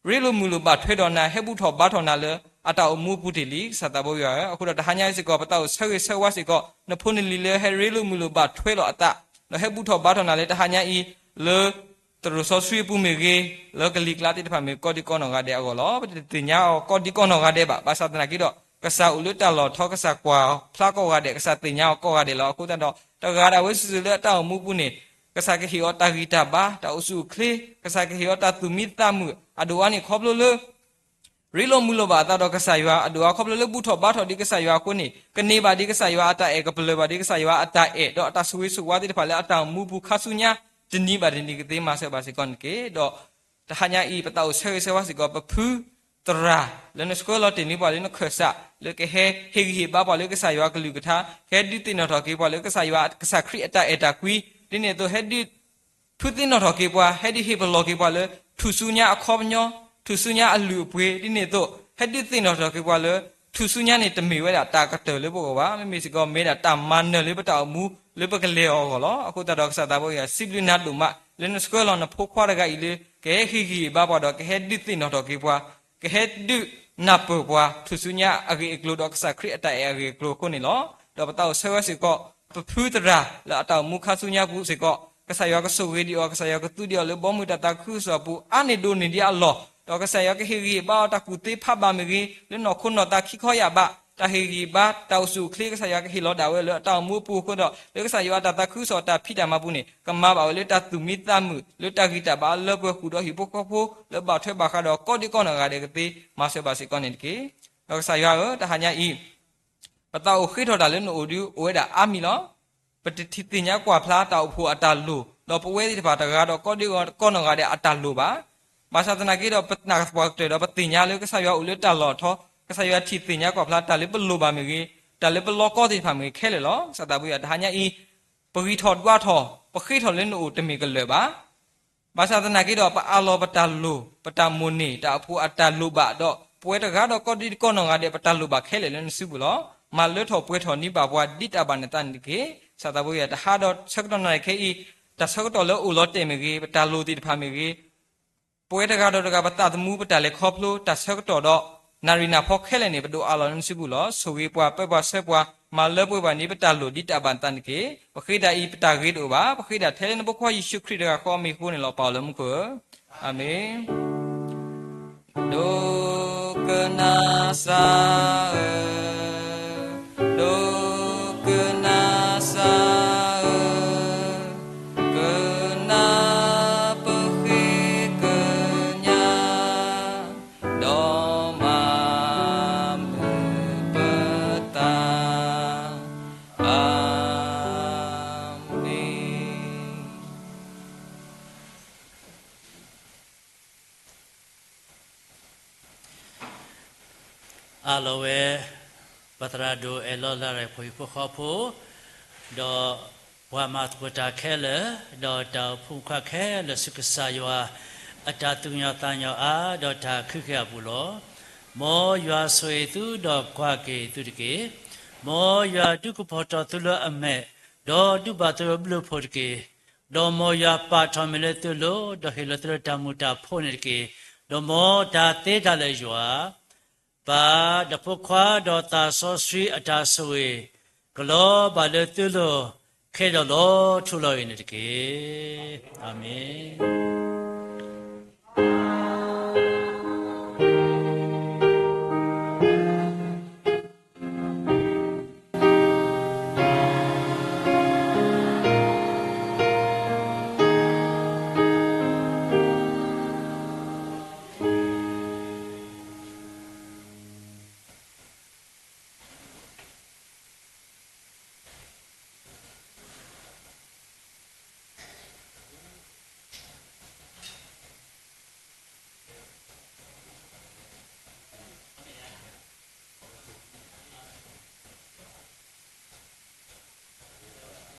ရ့လိာ်မုာ်လိာ်ဘၣ်ထွဲဒီးနၤ, ဟဲဘူၣ်ထီၣ်ဘါထီၣ်နၤလၢ အတၢ်အိၣ်မူအပူၤတ့ၢ်လံ ကစၢ်သးဘိယွၤဧၢ. အဃိဒီးတဟါညါအံၤစ့ၢ်ကီး ပသးအိၣ်ဆၢဂ့ၤဆၢဝါစ့ၢ်ကီး နဖိနလံၤလၢဟဲရ့လိာ်မုာ်လိာ်ဘၣ်ထွဲလီၤအသး, ဒီးဟဲဘူၣ်ထီၣ်ဘါထီၣ်နၤလၢတဟါညါအံၤ လၢ သရိာ်စီဆှံအပူၤမ့ၢ်ဂ့ၤ, လၢကလံၤကျါသ့ၣ်တဖၣ်မ့ၢ်ကိးဒံကိးနီၢ်ဂၤဒဲးအဂီၢ်လီၤ. ပတသ့ၣ်ညါအီၤကိးဒံကိးနီၢ်ဂၤဒဲးဘၣ်. ဘၣ်ဆၣ်သနာ်က့ဒီး ကစၢ်အိၣ်လၢတၢ်လီၢ်ထီ ကစၢ်ကွၢ်ဖျါကိးဂၤဒဲး, ကစၢ်သ့ၣ်ညါအီၤကိးဂၤဒဲးလီၤ. အဃိသတးဒီး တဂၤဒၣ်ဝဲစုာ်စုာ်လၢအတၢ်အိၣ်မူပူၤန့ၣ် ကစၢ်ကဟ့ၣ်အီၤတၢ်ဂံၢ်တၢ်ဘါ, တၢ်အိၣ်ဆူၣ်အိၣ်ချ့, ကစၢ်ကဟ့ၣ်အီၤတၢ်သူၣ်မံသးမုာ်, အဒိၣ်အါန့ၣ်ခီဖျိလၢ ရ့လိာ်မုာ်လိာ်ဘၣ်အသးဒီးကစၢ်ယွၤ, အဒိၣ်အါခီဖျိလၢဘူၣ်ထီၣ်ဘါထီၣ်ဒံးကစၢ်ယွၤအဃိန့ၣ် ကန့ၢ်ဘၣ်ဒံးကစၢ်ယွၤအတၢ်အဲၣ်, ကပလၢၢ်ဘၣ်ဒံးကစၢ်ယွၤအတၢ်အဲၣ်, ဒီးအတၢ်ဆိၣ်ဂ့ၤဆိၣ်ဝါသ့ၣ်တဖၣ်လၢအတၢ်အိၣ်မူပူၤခါဆူညါ တနံၤဘၣ်တနံၤကသ့မၤစၢၤဘၣ်စ့ၢ်ကီးန့ၣ်တက့ၢ်. ဒီးတဟါညါအံၤ ပသးအိၣ်ဆၢဂ့ၤဆၢဝါစ့ၢ်ကီး ပဖုသရၣ်လၢနဆှၢလီၤတ့ၢ်န့ၢ်ပှၤလၢနခၢၣ်စး လၢကဟဲဟ့ၣ်ဂံၢ်ဟ့ၣ်ဘါပှၤလၢကစၢ်ယွၤအကလုၢ်ကထါ, ကဟဲဒုးသ့ၣ်နီၣ်ထီၣ်က့ၤပှၤလၢကစၢ်ယွၤ ကစၢ်ခရံာ်အတၢ်အဲၣ်တၢ်ကွံ, ဒ်န့ၣ်အသိး ဟဲဒုး ဖုသ့ၣ်နီၣ်ထီၣ်က့ၤပှၤ, ဟဲဒုးဟ့ၣ်ပလီၢ်က့ၤပှၤလၢ ထူၣ်စုညါအခီပညီ, ထူၣ်စုညါအလုၢ်အပှ့ၤ, ဒ်န့ၣ်အသိး ဟဲဒုးသ့ၣ်နီၣ်ထီၣ်က့ၤပှၤလၢ ထူၣ်စုညါန့ၣ် တမ့ၢ်ဝဲဒၣ်တၢ်ကတၢၢ်လၢပဂီၢ်ဘၣ်, မ့မ့ၢ်စ့ၢ်ကီး မ့ၢ်ဒၣ်တၢ်မၤနၢၤလၢပတၢ်အိၣ်မူ လၢပကလဲၤအီၤအဂီၢ်လီၤ. အဃိသတးဒီး ကစၢ်သးဘိယွၤ စံးဘျုးနၤဒိၣ်မး လၢနဆှၢလီၤနဖိခွါတဂၤအံၤလၢ ကဟဲဟ့ၣ်ဂံၢ်ဟ့ၣ်ဘါပှၤဒီး ကဟဲဒုးသ့ၣ်နီၣ်ထီၣ်က့ၤပှၤ, ကဟဲဒုးနၢ်ပၢၢ်ပှၤ ထူၣ်စုညါအဂ့ၢ်အကျိၤဒီး ကစၢ်ခရံာ်အတၢ်အဲၣ်အဂ့ၢ်အကျိၤအဃိန့ၣ်လီၤ. ဒီးပသးအိၣ်ဆၢဂ့ၤစ့ၢ်ကီး ပဖုသရၣ်လၢအတၢ်အိၣ်မူခါဆူညါပူၤစ့ၢ်ကီး, ကစၢ်ယွၤကဆိၣ်ဂ့ၤဒံးအီၤ, ကစၢ်ယွၤကသူဒံးအီၤလၢဘီမုၢ်တၢ်သးခုကစီၣ်အပူၤ အါန့ၢ်ဒိၣ်န့ၢ်ဒံးအလီၢ်, ဒီးကစၢ်ယွၤကဟ့ၣ်ဂံၢ်ဟ့ၣ်ဘါအီၤ တၢ်ကူၣ်သ့ဖးဘၣ်မ့ၢ်ဂ့ၤ, လၢနီၢ်ခိနီၢ်သးခံခီယာ်ဘး တၢ်ဟ့ၣ်ဂံၢ်ဟ့ၣ်ဘါ တၢ်အိၣ်ဆူၣ်အိၣ်ချ့ ကစၢ်ယွၤကဟ့ၣ်လီၤဒၣ်ဝဲလၢအတၢ်အိၣ်မူအပူၤအဃိဒီး လၢကစၢ်ယွၤအတၢ်သးခုကစီၣ်အတၢ်ဖံးတၢ်မၤပူၤန့ၣ် ကမၤဘၣ်ဝဲလၢတၢ်သူၣ်မံသးမုာ် လၢတၢ်ဂံၢ်တၢ်ဘါလၢပှဲၤဃုာ်ဒီးဟံၣ်ဖိဃီဖိ လၢဘၣ်ထွဲဘၣ်ဃးဒီးကိးဒံကိးနီၢ်ဂၤဒဲးကသ့ မၤစၢၤဘၣ်စ့ၢ်ကီးန့ၣ်တက့ၢ်. ဒီးကစၢ်ယွၤဧၢ, တဟါညါအံၤ ပသးအိၣ်ဃ့ထီၣ်တၢ်လၢနအိၣ်ဒုးအိၣ်ဝဲဒၣ်အါမံၤလီၤ. ပတထံၣ်သ့ၣ်ညါကွၢ်ဖျါတၢ်အိၣ်ဖှိၣ်အတၢ်လိၣ်, ဒီးပဝဲသ့ၣ်တဖၣ်တဂၤဒီးကိးဒံကိးနီၢ်ဂၤဒဲးအတၢ်လိၣ်ဘၣ်. ဘၣ်ဆၣ်သနာ်က့ဒီး ပနာ်ပှၤကတၢၢ်ဒီးပသ့ၣ်ညါလၢကစၢ်ယွၤအိၣ်လၢတၢ်လီၢ်ထီ, ကစၢ်ယွၤထံၣ်သ့ၣ်ညါကွၢ်ဖျါတၢ်လၢပလိၣ်ဘၣ်မ့ၢ်ဂ့ၤ, တၢ်လၢပလီကီသ့ၣ်တဖၣ်မ့ၢ်ဂ့ၤခဲလၢာ်လီၤ. ကစၢ်သးဘိယွၤ တဟါညါအံၤ ပဂံၢ်ထီၣ်ဒွးထီၣ် ပဃ့ထီၣ်လၢနအိၣ်တမ့ၢ်ကလၢာ်ဘၣ်. ဘၣ်ဆၣ်သနာ်က့ဒီး ပအးလီၤပတၢ်လိၣ် ပတၢ်မိၣ်န့ၢ် တၢ်အိၣ်ဖှိၣ်အတၢ်လိၣ်ဘၣ်ဒီး ပဝဲတဂၤဒီးကိးဒံကိးနီၢ်ဂၤဒဲး ပတၢ်လိၣ်ဘၣ်ခဲလၢာ်လၢနစုပူၤလီၤ. မၤလၢထီၣ်ပှဲၤထီၣ်န့ၢ်ဘၣ်ပှၤဒ်တၢ်ဘၣ်နသးန့ၣ်တက့ၢ်. ကစၢ်သးဘိယွၤ တဟါဒီးဆၢကတီၢ်နၣ်ရံၣ်ခဲအံၤ တၢ်ဆၢကတီၢ်လၢအိၣ်လီၤတဲာ်မ့ၢ်ဂ့ၤ, ပတၢ်လိၣ်သ့ၣ်တဖၣ်မ့ၢ်ဂ့ၤ, ပဝဲတဂၤဒီးတဂၤ ပသးသမူ ပတၢ်လဲၤခီဖျိ တၢ်ဆၢကတီၢ်ဒီး နၣ်ရံၣ်နၢ်ဖီခဲလၢာ်န့ၣ် ပဒိၣ်အးလီၤလၢနစုပူၤလီၤ. ဆိၣ်ဂ့ၤပှၤ, ပၢပှၤ, ဆှၢပှၤ, မၤလၢပှဲၤပှၤန့ၣ် ပတၢ်လိၣ်ဒ်တၢ်ဘၣ်နသးန့ၣ်တက့ၢ်. ပဃ့တၢ်အံၤ ပတၢ်ဂ့ၤတအိၣ်ဘၣ်. ပဃ့တၢ်ထဲလၢနဖိခွါယ့ၣ်ၡူးခရံာ်တဂၤဃီအမံၤအဃိန့ၣ်လီၤ. ပၢ်လၢမူခိၣ်ဧၢ, အၤမ့ၣ်. ဒိကနၣ်စၢ်ဧၢ, ဒိကနၣ်စၢ်ဧၢ, ကနၣ်ပဃ့ကညး, ဒီးမၤမုာ်ပသး, အၤမ့ၣ်. အၢၣ်လီၤဝဲ ပသရၣ်ဒိၣ်အဲၣ်လီၤလၤရၢၣ်ဖိဟံၣ်ဖိဃီဖိ, ဒီးပှၤမၤသကိးတၢ်ခဲလၢာ်, ဒီးတၢ်အိၣ်ဖှိၣ်ဖိခွါခဲလၢာ်ဆူကစၢ်ယွၤ အတၢ်သူၣ်ကညီၤသးကညီၤအါ, ဒီးတၢ်ခုက့ၤအပူၤလီၤ. မ်ယွၤဆိၣ်ဂ့ၤသုဒီးကွၢ်က့ၤသုတက့ၢ်. မ်ယွၤဒုးကဖီၣ်ထီၣ်သုလၢအမဲာ်, ဒီးဒုးဘၣ်သုလၢဘျုးဖှိၣ်တက့ၢ်. ဒီးမ်ယွၤပာ်ထီၣ်မ့ၢ်လၢသုလိၤ, ဒီးဟ့ၣ်လီၤသုလၢတၢ်မုာ်တၢ်ဖိန့ၣ်တက့ၢ်. ဒီးမ်တၢ်သ့တၢ်လၢယွၤ, ပၢ်, ဒီးဖိခွါ, ဒီးသးစီဆှံအတၢ်ဆိၣ်ဂ့ၤ, ကလီၤဘၣ်လၢသုလိၤ, ခဲဒီးလီၤထူလီၤယိာ်န့ၣ်တက့ၢ်. အၤမ့ၣ်.